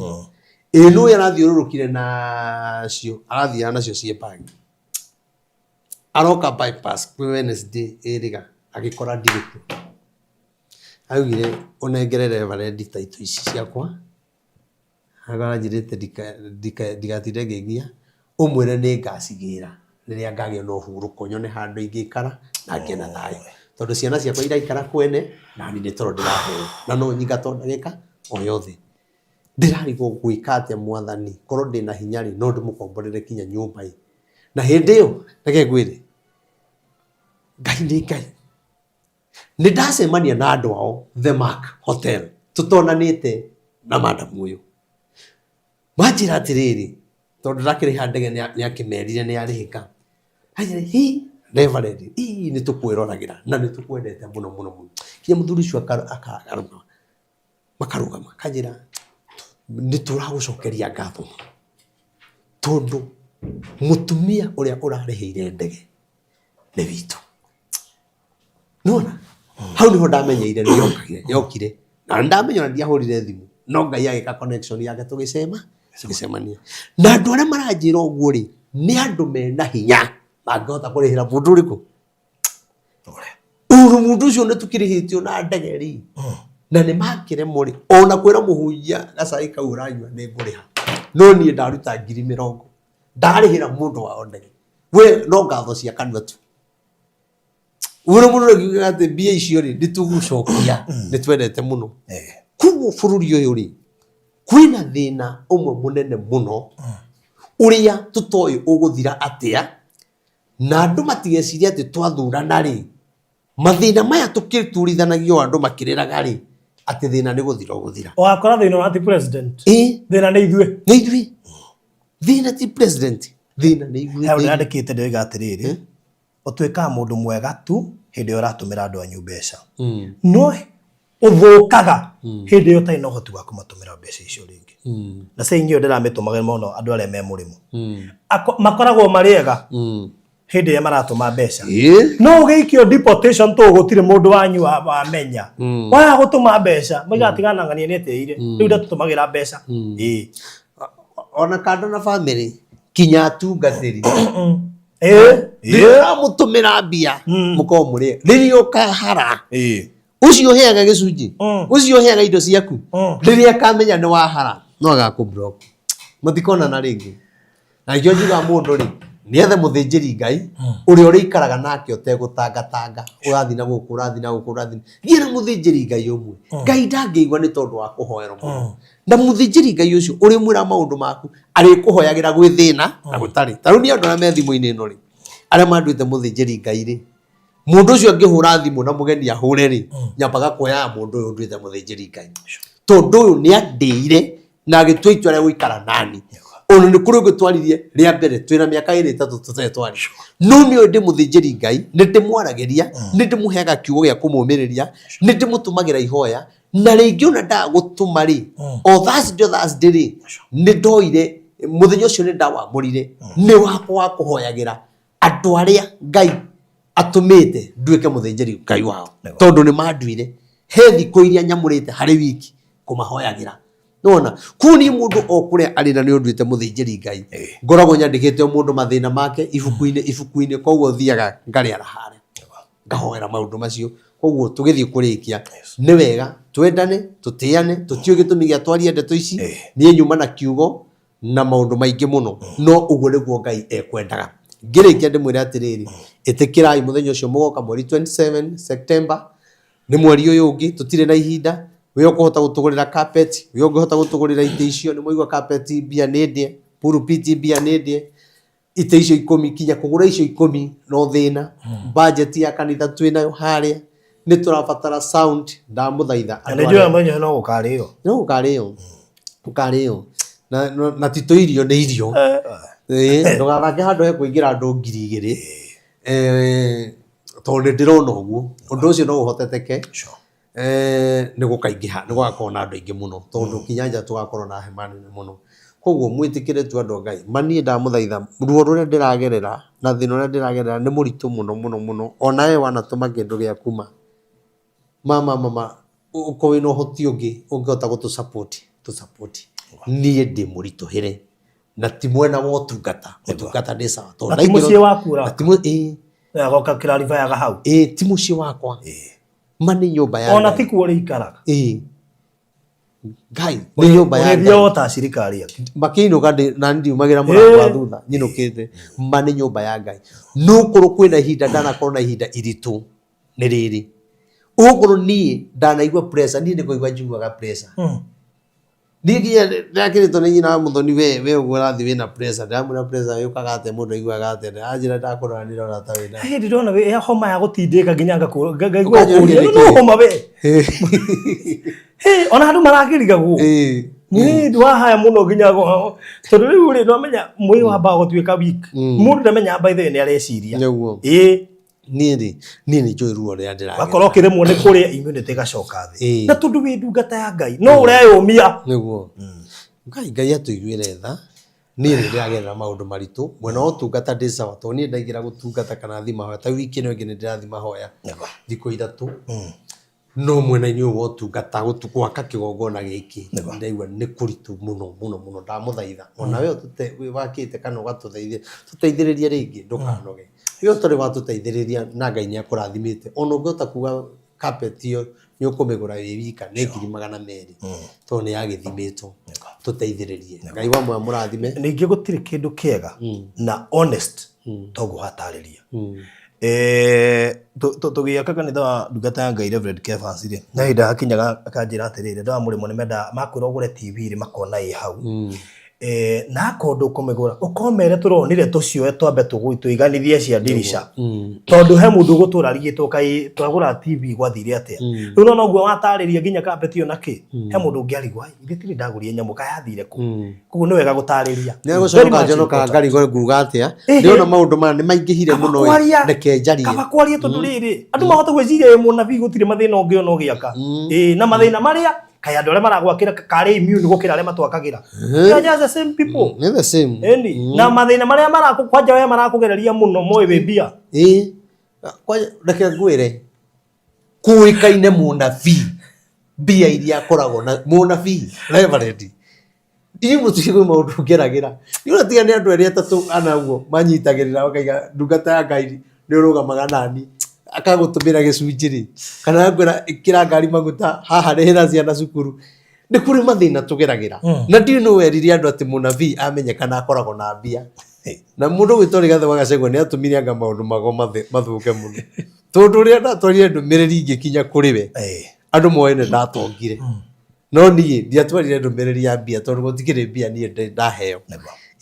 Ĩĩ nũĩ arathiũrũrũkire nacio, arathiaga nacio ciĩ bag. Aroka bypass kwĩ Wednesday ĩrĩga agĩkora ndirĩ kuo. Augire ũnengere reverend taitũ ici ciakwa, aranjĩrĩte ndigatinde ngĩgia, ũmwĩre nĩ ngacigĩra rĩrĩa ngagĩa na ũhurũko nyone handũ ingĩikara na ngĩe na thayũ. Tondũ ciana ciakwa iraikara kwene na niĩ nĩ toro ndĩraheo na no nyingatwo ndagĩka o yothe. Ndĩrarigwo ngwĩka atĩa mwathani, korwo ndĩna hinya rĩ, no ndĩmũkomborere kinya nyũmba ĩ. Na hĩndĩ ĩyo, reke ngwĩre, Ngai nĩ Ngai. Nĩ ndacemania na andũ ao The Mark Hotel, tũtonanĩte na madam ũyũ. Manjĩra atĩrĩrĩ, tondũ ndakĩrĩha ndege nĩ akĩmerire nĩ yarĩhĩka. Anjĩra hi Reverend, ii nĩ tũkwĩroragĩra na nĩ tũkwendete mũno mũno mũno. Kinya mũthuri ũcio akarũgama. Makarũgama akanjĩra nĩ tũragũcokeria ngatho mũno tondũ mũtumia ũrĩa ũrarĩhĩire ndege nĩ witũ. Nĩwona? Hau nĩho ndamenyeire nĩ yokire, yokire. Na nĩ ndamenya ona ndiahũrire thimũ, no Ngai agĩka connection yake tũgĩcema, tũgĩcemania. Na andũ arĩa maranjĩra ũguo rĩ, nĩ andũ mena hinya mangĩhota kũrĩhĩra mũndũ ũrĩkũ? Uru mundu ucio nĩ tukĩrĩhĩtio na ndege rĩ na nĩ makĩremwo rĩ ona kwĩra mũhunjia gacai kau ũranyua nĩ ngũrĩha no niĩ ndaruta 20,000 ndarĩhĩra mũndũ wao ndege we no ngatho cia kanua tu ũrĩa mũndũ akiugaga atĩ mbia icio rĩ nĩ tũgũcokia nĩ twendete mũno koguo bũrũri ũyũ rĩ kwĩna thĩna ũmwe mũnene mũno ũrĩa tũtoĩ ũgũthira atĩa Na andũ matigecirie atĩ twathurana rĩ, mathĩna maya tũkĩturithanagio andũ makĩrĩraga rĩ, atĩ thĩna nĩ gũthira ũgũthira. Ũgakora thĩna ona ti president. Ĩ, Thĩna nĩ ithuĩ. nĩ ithuĩ. Thĩna ti president, thĩna nĩ ithuĩ. He ũndũ yandĩkĩte ndĩroiga atĩrĩrĩ, ũtuĩkaga mũndũ mwega tu hĩndĩ ĩrĩa ũratũmĩra andũ anyu mbeca. No ũthũkaga hĩndĩ ĩyo ũtarĩ na ũhoti wa kũmatũmĩra mbeca icio rĩngĩ. Na saying ĩyo ndĩramĩtũmaga mũno andũ arĩa me mũrĩmo. Makoragwo marĩ ega hĩndĩ ĩrĩa maratũma mbeca. Ĩ, No ũgĩikio deportation tũ gũtirĩ mũndũ wanyu wamenya. Waga gũtũma mbeca, moigaga tigana ng'ania nĩ etĩire. Rĩu ndatũtũmagĩra mbeca. Ĩĩ. Ona kando na bamĩrĩ kinya atungatĩri Ĩĩ. rĩrĩa ũramũtũmĩra mbia mũkorwo mũrĩ rĩrĩa ũkahara Ĩĩ. Ũcio ũheaga gĩcunjĩ, ũcio ũheaga indo ciaku, rĩrĩa akamenya nĩ wahara no agakũ block, mũtikonana rĩngĩ. Na nĩkĩo njugaga mũndũ rĩ, nĩ ethe mũthĩnjĩri Ngai ũrĩa ũrĩikaraga nake ũtegũtangatanga, ũrathiĩ na gũkũ, ũrathiĩ na gũkũ, ũrathiĩ. Thiĩ na mũthĩnjĩri Ngai ũmwe. Ngai ndangĩigua nĩ tondũ wa kũhoerwo mũno. Na mũthĩnjĩri Ngai ũcio ũrĩmwĩra maũndũ maku, arĩkũhoyagĩra gwĩ thĩna na gũtarĩ. Ta rĩu niĩ andũ arĩa me thimũ-inĩ ĩno rĩ, arĩa manduĩte mũthĩnjĩri Ngai rĩ, Mũndũ ũcio angĩhũra thimũ na mũgeni ahũre rĩ, nyambaga kuoya ya mũndũ ũyũ nduĩte mũthĩnjĩri Ngai. Tondũ ũyũ nĩ andĩire na agĩtua itua rĩa gũikara nani. Ona nĩ kũrĩ ũngĩ twaririe rĩa mbere twĩna mĩaka ĩrĩ ĩtatũ tũtarĩ twaria. No nĩ ũĩ ndĩ mũthĩnjĩri Ngai, nĩ ndĩmwaragĩria, nĩ ndĩmũheaga kiugo gĩa kũmũmĩrĩria, nĩ ndĩmũtũmagĩra ihoya, na rĩngĩ ona ndagũtũma rĩ, o Thursday o Thursday rĩ, nĩ ndoire mũthenya ũcio nĩ ndawamũrire, nĩ wakwa wa kũhoyagĩra andũ arĩa Ngai atũmĩte nduĩke mũthĩnjĩri Ngai wao, tondũ nĩ manduire. He thikũ iria nyamũrĩte harĩ wiki kũmahoyagĩra. Nĩwona? Kũu niĩ mũndũ o kũrĩa arĩ na nĩ ũnduĩte mũthĩnjĩri Ngai. Ngoragwo nyandĩkĩte o mũndũ mathĩna make ibuku-inĩ ibuku-inĩ, koguo thiaga ngarĩara harĩa ngahoera maũndũ macio. Koguo tũgĩthiĩ kũrĩkia, nĩ wega twendane, tũtĩane, tũtiũĩ gĩtũmi gĩa twarie ndeto ici. Niĩ nyuma na kiugo na maũndũ maingĩ mũno, no ũguo nĩguo Ngai ekwendaga. Ngĩrĩkia ndĩmwĩre atĩrĩrĩ, ĩtĩkĩrai mũthenya ũcio mũgoka mweri 27 September, nĩ mweri ũyũ ũngĩ, tũtirĩ na ihinda. We ũkũhota gũtũgũrĩra carpet, we ũngĩhota gũtũgũrĩra itĩ icio, nĩ mwaigua carpet mbia nĩ ndĩe, pulpit mbia nĩ ndĩe, itĩ icio ikũmi, kinya kũgũra icio ikũmi no thĩna. Budget ya kanitha twĩnayo harĩa, nĩ tũrabatara sound, ndamũthaitha Na nĩ njũĩ mũthenya ũcio no gũkarĩo. No gũkarĩo, gũkarĩo na ti tũirio nĩ irio. Ĩĩ, ndũgathake handũ he kũingĩra andũ 2000, tondũ nĩ ndĩrona ũguo ũndũ ũcio no ũhoteteke. Nĩ gũkaingĩha, nĩ gũgakorwo na andũ aingĩ mũno, tondũ kinya nja tũgakorwo na hema nene mũno. Koguo mwĩtĩkĩre tu andũ a Ngai, ma niĩ ndamũthaitha, ruo rũrĩa ndĩragerera na thĩna ũrĩa ndĩragerera nĩ mũritũ mũno mũno mũno, ona we wanatũma kĩndũ gĩaku ma, ma ma ma ma, ũkorwo wĩna ũhoti ũngĩ ũngĩhota gũtũ support, tũ support. Niĩ ndĩ mũritũhĩre na ti mwena wa ũtungata, ũtungata ndĩ sawa. Tondũ Na ti ndaingĩra mũciĩ waku na ũraka. ti ĩĩ. Agoka kĩraribayaga hau. Ĩĩ, ti mũciĩ wakwa. Ma nĩ nyũmba ya Ona Ngai. ti kuo ũrĩikaraga. Ĩĩ. Ngai, nĩ nyũmba ya Ũrĩthiaga Ngai. o ta acirika arĩa angĩ. Makĩinũka na ndiumagĩra mũrango wa thutha nyinũkĩte. Ma nĩ nyũmba ya Ngai. No korwo kwĩna ihinda ndanakorwo na ihinda iritũ nĩ rĩrĩ. Ũgũkorwo niĩ ndanaigua pressure, niĩ nĩ kũigua njiguaga pressure. Niĩ nginya ndakĩrĩtwo nĩ nyina wa mũthoni, we we ũguo ũrathiĩ wĩna pressure, ndĩramwĩra pressure yũkaga atĩa, mũndũ aiguaga atĩa, anjĩra ndakũrora ndĩrona ta wĩna. He hĩndĩ ndona wĩ homa ya gũtindĩka nginya ngaigua Ũkanjũria ũkũria nĩkĩ? no homa we. Hĩ, ona andũ marakĩrigagwo. Nĩ ndwahaya mũno nginya tondũ rĩu rĩ ndwamenya mwĩrĩ wambaga gũtuĩka weak. Mũndũ ndamenyaga by the way nĩ areciria. Nĩguo. Ĩĩ. Niĩ rĩ, niĩ nĩ njũĩ ruo rũrĩa ndĩragerera. Wakorwo ũkĩremwo nĩ kũrĩa immunity ĩgacoka thĩ. Ĩĩ. Na tondũ wĩ ndungata ya Ngai no ũreyũmia. Nĩguo. Ngai Ngai atũiguĩre tha. Niĩ nĩ ndĩragerera maũndũ maritũ. Mwena wa ũtungata ndĩ sawa tondũ niĩ ndaingĩra gũtungata kana thiĩ mahoya ta wiki ĩno ĩngĩ nĩ ndĩrathiĩ mahoya thikũ ithatũ. No mwena-inĩ ũyũ wa ũtungata gwaka kĩgongona gĩkĩ ndaigua nĩ kũritũ mũno mũno mũno. Ndamũthaitha ona we wakĩte kana ũgatũteithia, tũteithĩrĩrie rĩngĩ ndũkanoge. We ũtarĩ watũteithĩrĩria na Ngai nĩ akũrathimĩte ona ũngĩhota kuga carpet ĩyo nĩ ũkũmĩgũra wĩ wika nĩ 200,000 tondũ nĩ yagĩthimĩtwo. Tũteithĩrĩrie. Ngai wa muoyo amũrathime. Ningĩ gũtirĩ kĩndũ kĩega na honest toguo watarĩria. Tũgĩaka kanitha wa ndungata ya Ngai Reverend Kefas rĩ, he hĩndĩ hakinyaga akanjĩra atĩrĩrĩ, andũ aya mũrĩmo nĩ mendaga makwĩra ũgũre TV rĩ makona ĩ hau. Na akorwo ndũkũmĩgũra ũkomere tũronire tũcioe twambe tũiganithie cia ndirica. Tondũ he mũndũ ũgũtũra arigĩtwo kaĩ twagũra TV gwathire atĩa. Rĩu nona ũguo watarĩria nginya carpet ĩyo na kĩ, he mũndũ ũngĩ arigwo, ai ithe tirĩ ndagũrire nyamũ kaĩ yathire kũ. Koguo nĩ wega gũtarĩria. Nĩ Very gũconoka much njonokaga important. ngarigwo nguga atĩa. Ĩhĩ. Ndĩrona maũndũ maya nĩ maingĩhire Kaba mũno ĩ, kwaria. reke njarie. Kaba kwaria tondũ rĩrĩ andũ mahota gwĩciria wĩ mũnabii gũtirĩ mathĩna ũngĩona ũgĩaka. Ĩĩ na mathĩna marĩa kaĩ andũ arĩa maragwakĩra karĩ immune gũkĩra arĩa matwakagĩra. They are just the same people. Nĩ the same. Ĩni na mathĩna marĩa marakũ kwanja we marakũgereria mũno moĩ wĩ mbia. Ĩĩ. Kwanja reke ngwĩre kũĩkaine mũnabii mbia iria akoragwo na mũnabii reverend inyuĩ mũtiũĩ kwĩ maũndũ ngeragĩra niĩ ona tiga nĩ andũ erĩ atatũ ana ũguo manyitagĩrĩra makaiga ndungata ya Ngai nĩ ũrũgamaga nani akagũtũmĩra gĩcunjĩ rĩ kana agakwĩra ĩkĩra ngari maguta haha rĩhĩra ciana cukuru nĩ kũrĩ mathĩna tũgeragĩra na ndiũĩ nũ werire andũ atĩ mũnabii amenyekana akoragwo na mbia na mũndũ gwĩtwo Rigathĩ wa Gachagua nĩ atũmire anga maũndũ mago mathũke mũno tondũ ũrĩa ndatwarire ndũmĩrĩri ingĩkinya kũrĩ we andũ moĩ nĩ ndatongire no niĩ ndiatwarire ndũmĩrĩri ya mbia tondũ gũtikĩrĩ mbia niĩ ndĩ ndaheo.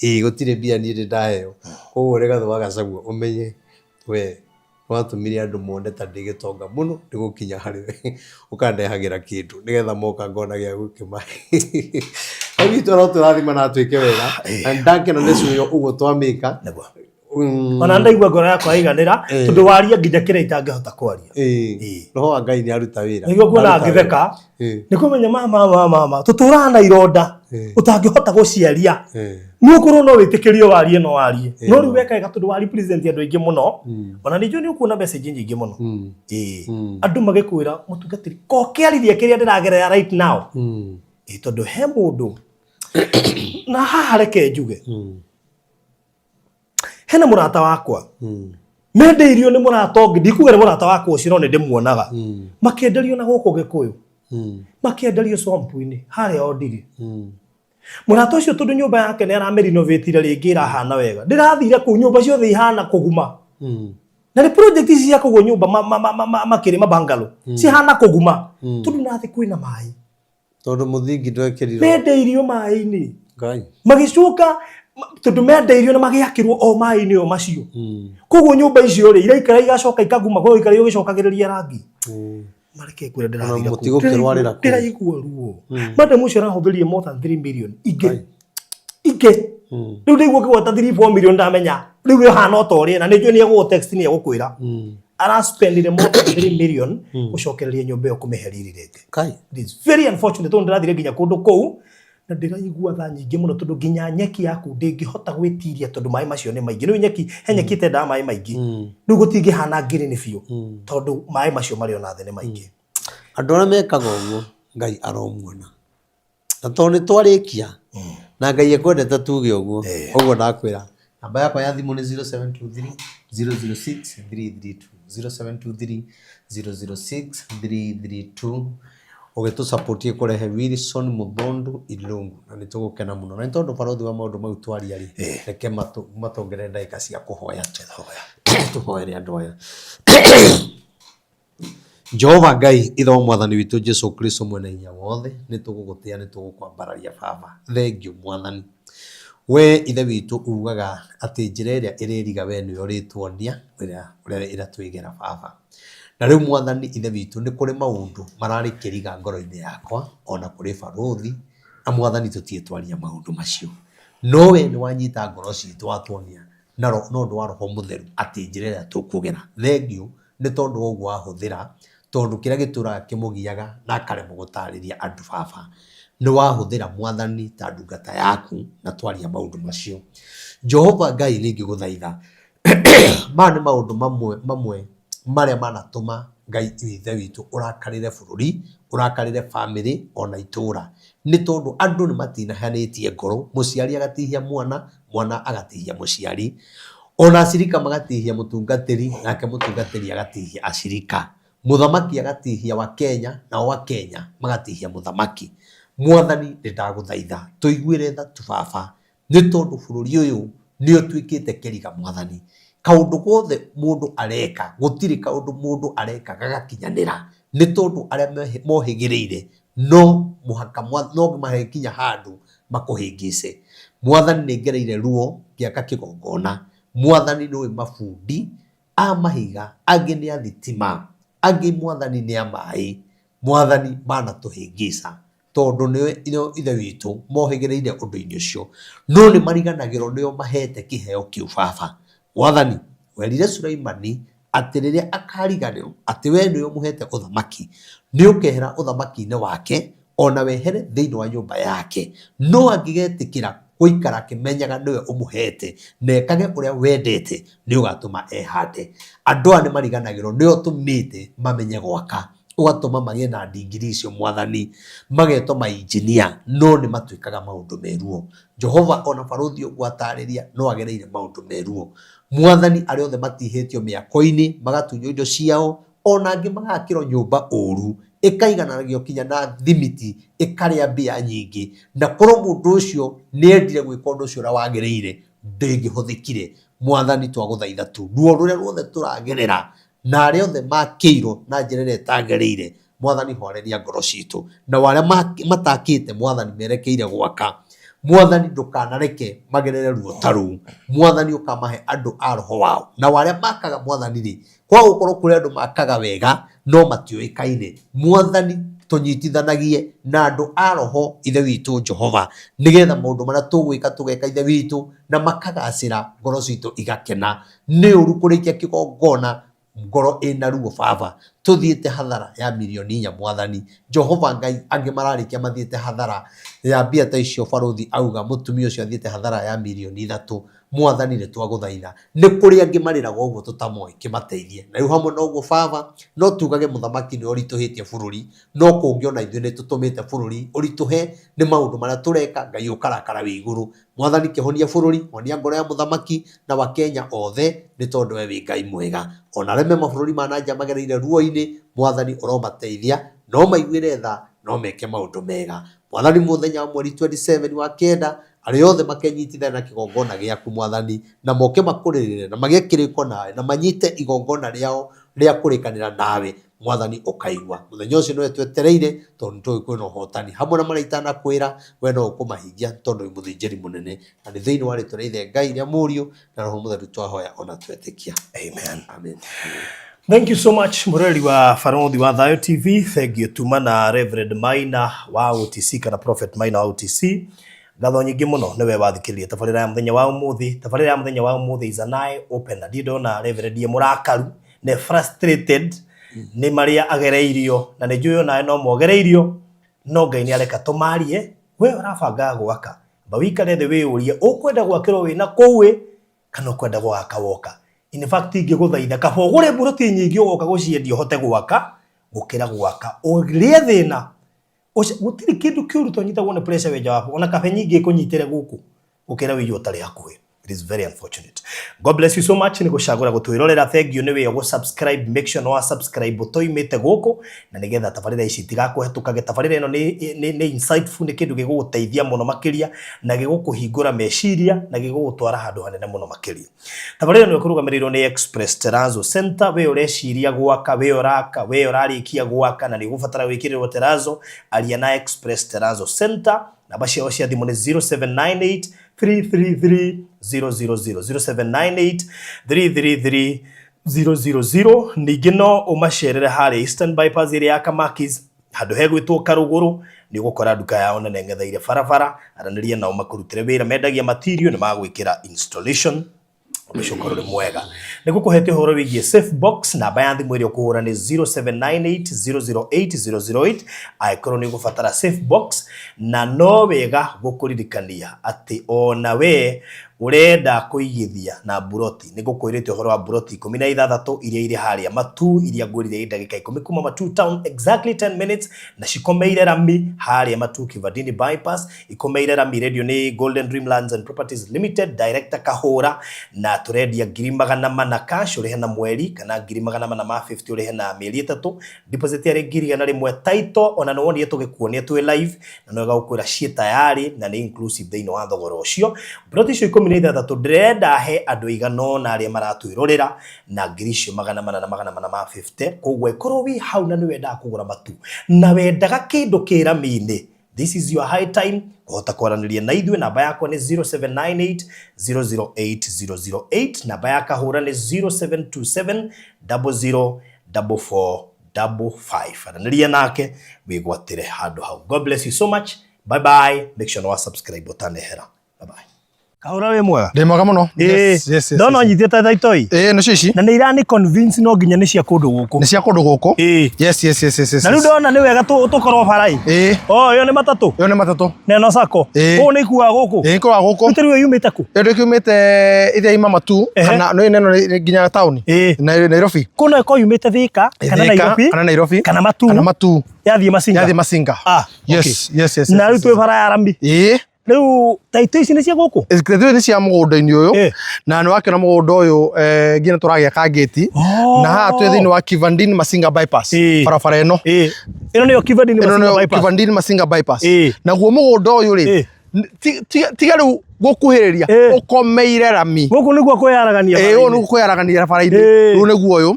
Ĩĩ gũtirĩ mbia niĩ ndĩ ndaheo. Koguo Rigathĩ wa Gachagua ũmenye we nĩwatũmire andũ mone ta ndĩ gĩtonga mũno nĩ gũkinya harĩ we ũkandehagĩra kĩndũ nĩgetha moka ngona gĩa gũkĩmahe. Ngai witũ arotũrathima na atwĩke wega. Na nĩndakena nĩ cuyo ũguo twamĩka. Nĩguo. Ona ndaigua ngoro yakwa yaiganĩra tondũ waria nginya kĩrĩa itangĩhota kwaria. Ĩĩ. Roho wa Ngai nĩ aruta wĩra. Nĩguo kuona Aruta wĩra. ngĩtheka Ĩĩ. nĩ kũmenya mama mama mama tũtũraga na ironda Ĩĩ. ũtangĩhota gũciaria. Ĩĩ. Nĩ ũkorwo no wĩtĩkĩrio warie no warie. Ĩĩ. No rĩu weka wega tondũ wa represent andũ aingĩ mũno. Ona nĩ njũĩ nĩ ũkuona message nyingĩ mũno. Ĩĩ. Andũ magĩkwĩra mũtungatĩri ko kĩaririe kĩrĩa ndĩragerera right now. Ĩĩ tondũ he mũndũ na haha reke njuge. Hena mũrata wakwa mendeirio nĩ mũrata ũngĩ, ndikuga nĩ mũrata wakwa ũcio no nĩ ndĩmuonaga, makĩenderio na gũkũ Gĩkũyũ, makĩenderio swamp-inĩ harĩa o ndirĩ. Mũrata ũcio tondũ nyũmba yake nĩ aramĩrinovatire rĩngĩ ĩrahana wega, ndĩrathire kũu nyũmba ciothe ihana kũguma. Na nĩ project ici cia kũgwo nyũmba makĩrĩ mabangalo cihana kũguma tondũ nathĩ kwĩna maĩ. Tondũ mũthingi ndwekĩrirwo. Mendeirio maĩ-inĩ. Ngai. Magĩcoka tondũ mendeirio na magĩakĩrwo o maĩ-inĩ o macio. Koguo nyũmba icio rĩ iraikara igacoka ikaguma, koguo ikara ũgĩcokagĩrĩria rangi. Mareke ngwĩre ndĩrathire Ona mũtigũkĩrwarĩra kũu. Ndĩraigua ruo. Madam ũcio arahũthĩrire more than 3 million ingĩ. Ingĩ. Rĩu ndaigua ũkĩgweta 3 4 million ndamenya. Rĩu ĩhana o ta ũrĩa na nĩ njũĩ nĩ egũgũ text nĩ egũkwĩra. Araspendire more than 3 million gũcokereria nyũmba ĩyo kũmĩhe riri rĩngĩ. Kai. It is very unfortunate tondũ ndĩrathire nginya kũndũ kũu na ndĩraigua tha nyingĩ mũno tondũ nginya nyeki yaku ndĩngĩhota gwĩtiria tondũ maĩ macio nĩ maingĩ. Nĩũĩ nyeki, he nyeki ĩtendaga maĩ maingĩ. Rĩu gũtingĩhana ngirini biũ tondũ maĩ macio marĩ ona thĩ nĩ maingĩ. Andũ arĩa mekaga ũguo Ngai aromuona. Na tondũ nĩ twarĩkia na Ngai ekwendete tuge ũguo, ũguo ndakwĩra. Namba yakwa ya thimũ nĩ 0723 006 332 0723 006 332 ũgĩtũ support kũrehe Wilson Mũthondu Ilungu na nĩ tũgũkena mũno. Na nĩ tondũ barũthi wa maũndũ mau twaria rĩ, reke matongerere ndagĩka cia kũhoya. Tũhoere andũ aya. Jehova Ngai, Ithe wa Mwathani witũ Jesu Kristo mwene hinya wothe, nĩ tũgũgũtĩa, nĩ tũgũkwambararia Baba. Thengiũ Mwathani. We Ithe witũ ugaga atĩ njĩra ĩrĩa ĩrĩriga we nĩwe ũrĩtuonia ũrĩa ĩratwĩgera Baba. Na rĩu Mwathani Ithe witũ nĩ kũrĩ maũndũ mararĩ kĩriga ngoro-inĩ yakwa ona kũrĩ barũthi, na Mwathani tũtirĩ twaria maũndũ macio. No we nĩ wanyita ngoro citũ watuonia na ũndũ wa Roho Mũtheru atĩ njĩra ĩrĩa tũkũgera. Thengiũ nĩ tondũ wa ũguo wahũthĩra, tondũ kĩrĩa gĩtũraga kĩmũgiaga na akaremwo gũtarĩria andũ baba, nĩ wahũthĩra Mwathani ta ndungata yaku na twaria maũndũ macio. Jehova Ngai nĩ ingĩgũthaitha, maya nĩ maũndũ mamwe mamwe marĩa manatũma Ngai Ithe witũ ũrakarĩre bũrũri, ũrakarĩre bamĩrĩ ona itũra. Nĩ tondũ andũ nĩ matinahanĩtie ngoro, mũciari agatihia mwana, mwana agatihia mũciari, ona acirika magatihia mũtungatĩri, nake mũtungatĩri agatihia acirika. Mũthamaki agatihia Wakenya, nao Wakenya magatihia mũthamaki. Mwathani nĩ ndagũthaitha, tũiguĩre tha tu baba, nĩ tondũ bũrũri ũyũ nĩ ũtuĩkĩte kĩriga Mwathani. Kaũndũ gothe mũndũ areka, gũtirĩ kaũndũ mũndũ areka gagakinyanĩra, nĩ tondũ arĩa mohĩgĩrĩire no mũhaka no magekinya handũ makũhĩngĩce. Mwathani nĩ ngereire ruo ngĩaka kĩgongona. Mwathani nĩ ũĩ mabundi a mahiga, angĩ nĩ a thitima, angĩ Mwathani nĩ a maĩ. Mwathani manatũhĩngĩca tondũ nĩo Ithe witũ mohĩgĩrĩire ũndũ-inĩ ũcio. No nĩ mariganagĩrwo nĩo mahete kĩheo kĩu Baba. Mwathani, werire Sulaimani atĩ rĩrĩa akariganĩrwo atĩ we nĩwe ũmũhete ũthamaki, nĩ ũkehera ũthamaki-inĩ wake, o na wehere thĩinĩ wa nyũmba yake. No angĩgetĩkĩra gũikara akĩmenyaga nĩwe ũmũhete, na ekage ũrĩa wendete, nĩ ũgatũma ehande. Andũ aya nĩ mariganagĩrwo nĩwe ũtũmĩte mamenye gwaka, ũgatũma magĩe na ndingiri icio Mwathani, magetwo mainjinia, no nĩ matuĩkaga maũndũ me ruo. Jehova ona barũthi ũguo atarĩria no agereire maũndũ me ruo. Mwathani arĩa othe matihĩtio mĩako-inĩ, magatunywo indo ciao, ona angĩ magakĩrwo nyũmba ũru, ĩkaigananagio kinya na thimiti, ĩkarĩa mbia nyingĩ, na korwo mũndũ ũcio nĩendire gwĩka ũndũ ũcio ũrĩa wagĩrĩire, ndĩngĩhũthĩkire. Mwathani twagũthaitha tu, ruo rũrĩa ruothe tũragerera, na arĩa othe makĩirwo na njĩra ĩrĩa ĩtagĩrĩire, Mwathani horeria ngoro citũ. Nao arĩa matakĩte Mwathani merekeire gwaka, Mwathani ndũkanareke magerere ruo ta rũu. Mwathani ũkamahe andũ a roho wao. Nao arĩa makaga Mwathani rĩ, kwa gũkorwo kũrĩ andũ makaga wega no matiũĩkaine, Mwathani Tũnyitithanagie na andũ a roho, Ithe witũ Jehova, nĩgetha maũndũ marĩa tũgwĩka tũgeka, Ithe witũ, na makagacĩra, ngoro citũ igakena. Nĩ ũru kũrĩkia kĩgongona ngoro ĩna ruo. Baba, tũthiĩte hathara ya mirioni 4. Mwathani Jehova Ngai, angĩ mararĩkia mathiĩte hathara ya mbia ta icio. Barũthi auga mũtumia ũcio athiĩte hathara ya mirioni 3. Mwathani, nĩ twagũthaitha, nĩ kũrĩ angĩ marĩraga ũguo tũtamoĩ, kĩmateithie. Na rĩu hamwe na ũguo, Baba, no tugage mũthamaki nĩ ũritũhĩtie bũrũri, no kũngĩ ona ithuĩ nĩ tũtũmĩte bũrũri ũritũhe nĩ maũndũ marĩa tũreka. Ngai, ũkarakara wĩ igũrũ. Mwathani, kĩhonia bũrũri, honia ngoro ya mũthamaki na Wakenya othe, nĩ tondũ we wĩ Ngai mwega. Ona arĩa me mabũrũri ma na nja magereire ruo-inĩ, Mwathani, ũromateithia, no maiguĩre tha, no meke maũndũ mega. Mwathani, mũthenya wa mweri 27 wa kenda, arĩa othe makenyitithania na kĩgongona gĩaku, Mwathani, na moke makũrĩrĩre na magĩe kĩrĩko nawe na manyite igongona rĩao rĩa kũrĩkanĩra nawe, Mwathani, ũkaigua. Mũthenya ũcio nĩwe twetereire, tondũ nĩ tũĩ kwĩna ũhotani. Hamwe na marĩa itanakwĩra, we no ũkũmahingia, tondũ wĩ mũthĩnjĩri mũnene. Na nĩ thĩinĩ wa rĩtwa rĩa Ithe Ngai, rĩa Mũriũ na Roho Mũtheru twahoya ona twetĩkia. Amen. Amen. Thank you so much, mũrori wa Barothi wa Thayo TV. Thank you tuma na Reverend Maina wa OTC kana Prophet Maina wa OTC. Ngatho nyingĩ mũno nĩwe wathikĩrĩria tabarĩra ya mũthenya wa ũmũthĩ. Tabarĩra ya mũthenya wa ũmũthĩ is an eye opener. Ndirĩ ndona Reverend ye mũrakaru ne frustrated nĩ marĩa agereirio, na nĩ njũĩ onawe no mogereirio, no Ngai nĩ areka tũmarie. We ũrabanga gwaka, amba wĩikare thĩ wĩyũrie, ũkwenda gwakĩrwo wĩna kũu ĩ kana ũkwenda gwaka woka? In fact, ingĩgũthaitha kaba ũgũre mburoti nyingĩ ũgoka gũciendia ũhote gwaka, gũkĩra gwaka ũrĩe thĩna. Gũtirĩ kĩndũ kĩũru tonyitagwo nĩ pressure wenja waku, ona kabe nyingĩ ĩkũnyitĩre gũkũ gũkĩra wĩiyo ũtarĩ hakuhĩ. It is very unfortunate. God bless you so much nĩ gũcagũra gũtwĩrorera. Thank you nĩ wĩyo gũ subscribe. Make sure nĩ wa subscribe ũtoimĩte gũkũ, na nĩgetha tabarĩra ici itigakũhetũkage. Tabarĩra ĩno nĩ insightful, nĩ kĩndũ gĩgũgũteithia mũno makĩria na gĩgũkũhingũra meciria na gĩgũgũtwara handũ hanene mũno makĩria. Tabarĩra ĩno ĩkũrũgamĩrĩirwo nĩ Express Terrazzo Center. We ũreciria gwaka, we ũraka, we ũrarĩkia gwaka na nĩ ũgũbatara gwĩkĩrĩrwo terrazzo, aria na Express Terrazzo Center. Namba ciao cia thimũ nĩ 0798 333 000, 0798 333 000. Ningĩ no ũmacerere harĩa Eastern Bypass ĩrĩa ya Kamakis, handũ hegwĩtwo Karũgũrũ, nĩ ũgũkora nduka yao nene ng'etheire barabara. Aranĩria nao makũrutĩre wĩra. Mendagia material, nĩ magwĩkĩra installation, ũndũ ũcio ũkorwo ũrĩ mwega. Nĩ gũkũhete ũhoro wĩgiĩ safe box. Namba ya thimũ ĩrĩa ũkũhũra nĩ 0798 008 008 angĩkorwo nĩ ũgũbatara safe box. Na no wega gũkũririkania atĩ ona we ũrenda kũigithia na mburoti, nĩ ngũkwĩrĩte ũhoro wa mburoti 16 iria irĩ harĩa Matu, iria ngwĩrire ndagĩka 10 kuma Matu town, exactly 10 minutes, na cikomeire rami harĩa Matu Kivandini bypass, ikomeire rami. Radio nĩ Golden Dreamlands and Properties Limited, director Kahũra, na tũrendia 400,000 cash ũrĩhe na mweri, kana 450,000 ũrĩhe na mĩeri 3, deposit yarĩ 100,000. Title ona nĩ wonire tũgĩkuonia twĩ live, na no gũkwĩra ciĩ tayari na nĩ inclusive thĩinĩ wa thogora ũcio. Mburoti icio 16 ndĩrenda he andũ aigana ũna arĩa maratwĩrorera na ngiri icio 400 na 450. Koguo ĩkorwo wĩ hau na nĩ wendaga kũgũra Matu na wendaga kĩndũ kĩ rami-inĩ, this is your high time kũhota kwaranĩria na ithuĩ. Namba yakwa nĩ 0798 008 008, namba ya Kahũra nĩ 0727 00 44 55. Aranĩria nake wĩgwatĩre handũ hau. God bless you so much. Bye bye. Make sure nĩ wa subscribe ũtanehera. Bye bye. Kahũra, wĩ mwega? Ndĩ mwega mũno. Yes. Ndona ũnyitĩte thaitoi. Ĩĩ, nĩcio ici. Na nĩ irani convince no nginya nĩ cia kũndũ gũkũ. Nĩ cia kũndũ gũkũ. Yes. Na rĩu ndona nĩ wega tũkorwo barai. Oh, ĩyo nĩ matatũ. Ĩyo nĩ matatũ. Na ĩno sako. Kũu nĩ ikuaga gũkũ. Ĩĩ, ikuaga gũkũ. Rĩu rĩu yumĩte kũ? Ĩyo ndĩkiumĩte ithia ima Matu kana no ĩno nĩ nginya taũni. Na Nairobi. Kũu no ĩkorwo yumĩte Thika kana Thika, Nairobi kana Nairobi kana Matu. Kana Matu. Yathiĩ Masinga. Yathiĩ Masinga. Ah, Yes, okay. yes. Na rĩu twĩ bara ya rami. Rĩu taito ici nĩ cia gũkũ? Taito nĩ cia mũgũnda-inĩ ũyũ. Na nĩ wakĩona mũgũnda ũyũ, nginya tũragĩaka ngĩti. Oh. Na haha twĩ thĩinĩ wa Kivandini Masinga bypass. Barabara ĩno. Ĩno nĩyo Kivandini Ĩno Masinga nĩyo bypass. Kivandini Masinga bypass. Naguo mũgũnda ũyũ rĩ, tiga rĩu gũkuhĩrĩria, ũkomeire rami. Gũkũ nĩguo kwĩyaragania Ĩĩ, ũyũ bara-inĩ. nĩguo kwĩyaragania barabara-inĩ. Rĩu nĩguo ũyũ.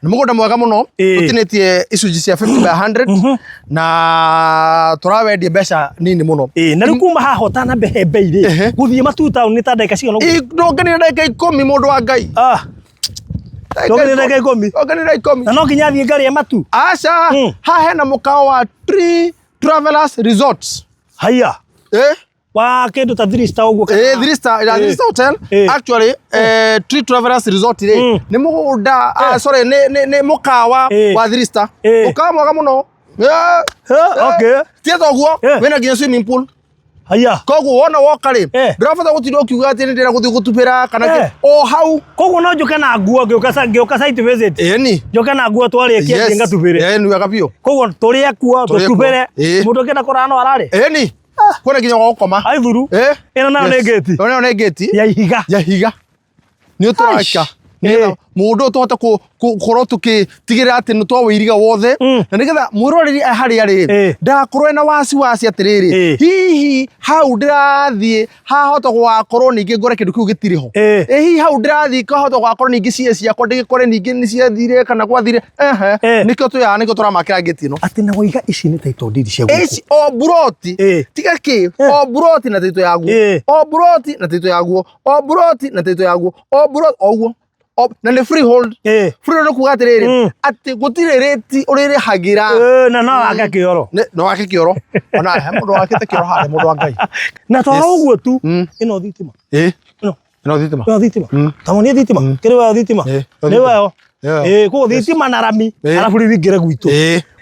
Nĩ mũgũnda mwega mũno. Tũtinĩtie icunjĩ cia 50 by 100 na tũrawendia mbeca nini mũno. Ĩĩ, na rĩu kuma haha ũtanambe mbei rĩ, gũthiĩ Matu town nĩ ta ndagĩka cigana ũguo? Ndũngĩnina ndagĩka 10, mũndũ wa Ngai. Ah. Ndongerere ndagĩka ikũmi. Ongerera ikũmi. Na no nginya thiĩ ngarĩe matu. Aca, haha hena mũkawa wa Tree Travelers Resort. Haiya. Eh? Wa kĩndũ ta three star ũguo. Eh, three star, yeah, three star hotel. Actually, Tree Travelers Resort rĩ, nĩ mũgũnda, sorry, nĩ mũkawa wa three star. Mũkawa mwega mũno. Okay. Tiga toguo, wĩna nginya swimming pool. Haiya. Koguo wona woka rĩ, ndũrabatara gũtinda ũkiuga atĩ nĩ ndĩrenda gũthiĩ gũtubĩra kana kĩ. O hau. Koguo no njũke na nguo ngĩũka site visit. Ĩni. Njũke na nguo twarĩkia thiĩ ngatubĩre. Ĩni wega biũ. Koguo tũrĩe kuo tũtubĩre. Mũndũ ũngĩenda kũrara no arare. Ĩni. Kwĩna nginya gwa gũkoma. Aithuru. Ĩno nayo nĩ ngĩti. Ĩno nayo nĩ ngĩti. Ya ihiga. Ya ihiga. Nĩ ũtũraka. Nĩgetha mũndũ ũyũ tũhote gũkorwo tũgĩtigĩrĩra atĩ nĩ twawĩiriga wothe na nĩgetha mwĩroreri e harĩa rĩ ndagakorwo ena wasiwasi atĩrĩrĩ hihi hau ndĩrathiĩ hahota gũgakorwo ningĩ ngore kĩndũ kĩu gĩtirĩ ho, ĩ hihi hau ndĩrathiĩ kahota gũgakorwo ningĩ cie ciakwa ndĩgĩkore ningĩ nĩ ciathire kana gwathire, ehe, nĩkĩo twĩ haha, nĩkĩo tũramakĩra ngĩti ĩno. Atĩ na waiga ici nĩ title deed cia gũkũ. Ici o buroti tiga kĩ o buroti na title yaguo, o buroti na title yaguo, o buroti na title yaguo, o buroti o ũguo. Na nĩ freehold. Freehold nĩ kuga atĩrĩrĩ atĩ gũtirĩ rĩti ũrĩrĩhagĩra. Na no wake kĩoro. No wake kĩoro, ona he mũndũ wakĩte kĩoro harĩa, mũndũ wa Ngai. Na to ũguo tu, ĩno thitima. Ĩno. Ĩno thitima. Ĩno thitima. Ta monie thitima. Kĩrĩ weyo thitima. Nĩ weyo. Koguo thitima na rami, arabu rĩu ingĩre gwitũ.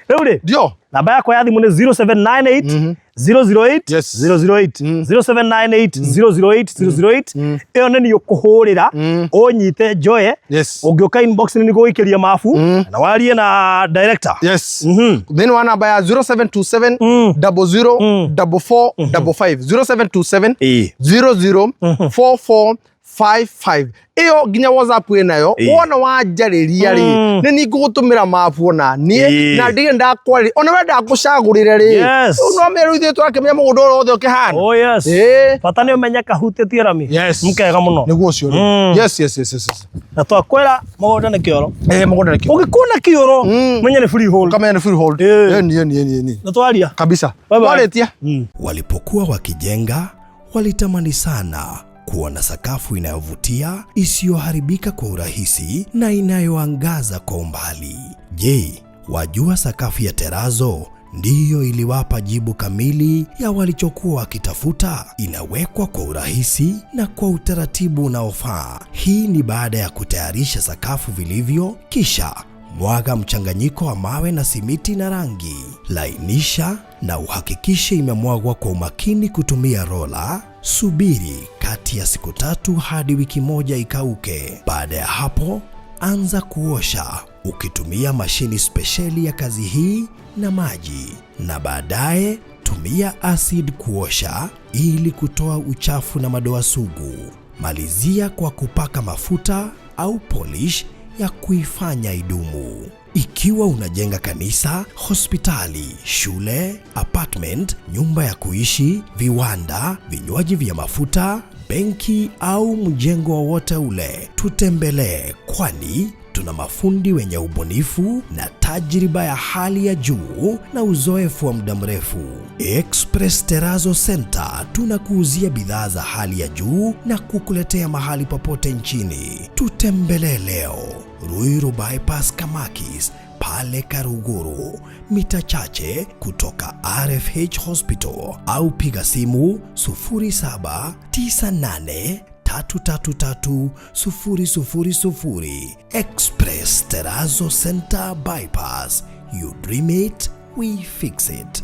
Rĩu rĩ, ndio namba yakwa ya thimũ nĩ 0798 008 008, 0798 008 008. Ĩyo nĩ niĩ ũkũhũrĩra ũnyite njoe. Ũngĩũka inbox nĩ nĩgũgũikĩria mabu na warie na director. Yes. Thĩinĩ wa namba ya 0727 00 44 55, 0727 00 44 55, ĩyo nginya WhatsApp ĩnayo. Wona wanjarĩria rĩ, nĩ niĩ ngũgũtũmĩra mabu ona niĩ na ndige ndakwarĩria, ona wenda ngũcagũrĩre rĩ. Rĩu no mĩrũ ithuĩ tũrakĩmenya mũgũnda ũrĩa wothe ũkĩhana. Oh yes. Bata nĩ ũmenye kahutĩtie rami. Mkega mũno. Nĩguo ũcio rĩ. Yes, yes, yes, yes, yes. Na twakwĩra mũgũnda nĩ kĩoro. Mũgũnda nĩ kĩoro. Ũngĩkuona kĩoro, menye nĩ freehold. Ũkamenya nĩ freehold. Ĩni, ĩni, ĩni, ĩni. Na twaria. Kabisa. Bye bye. Twarĩtie. Walipokuwa wakijenga, walitamani sana kuona sakafu inayovutia, isiyoharibika kwa urahisi na inayoangaza kwa umbali. Je, wajua sakafu ya terazo ndiyo iliwapa jibu kamili ya walichokuwa wakitafuta? Inawekwa kwa urahisi na kwa utaratibu unaofaa. Hii ni baada ya kutayarisha sakafu vilivyo, kisha mwaga mchanganyiko wa mawe na simiti na rangi. Lainisha na uhakikishe imemwagwa kwa umakini kutumia rola. Subiri kati ya siku 3 hadi wiki 1 ikauke. Baada ya hapo, anza kuosha ukitumia mashini spesheli ya kazi hii na maji, na baadaye tumia acid kuosha ili kutoa uchafu na madoa sugu. Malizia kwa kupaka mafuta au polish ya kuifanya idumu. Ikiwa unajenga kanisa, hospitali, shule, apartment, nyumba ya kuishi, viwanda, vinywaji vya mafuta, benki au mjengo wowote ule, tutembelee, kwani tuna mafundi wenye ubunifu na tajriba ya hali ya juu na uzoefu wa muda mrefu. Express Terrazzo Center tunakuuzia bidhaa za hali ya juu na kukuletea mahali popote nchini. Tutembelee leo Ruiru Bypass Kamakis pale Karuguru, mita chache kutoka RFH Hospital, au piga simu 0798 333 000. Express Terrazzo Center Bypass. You dream it, we fix it.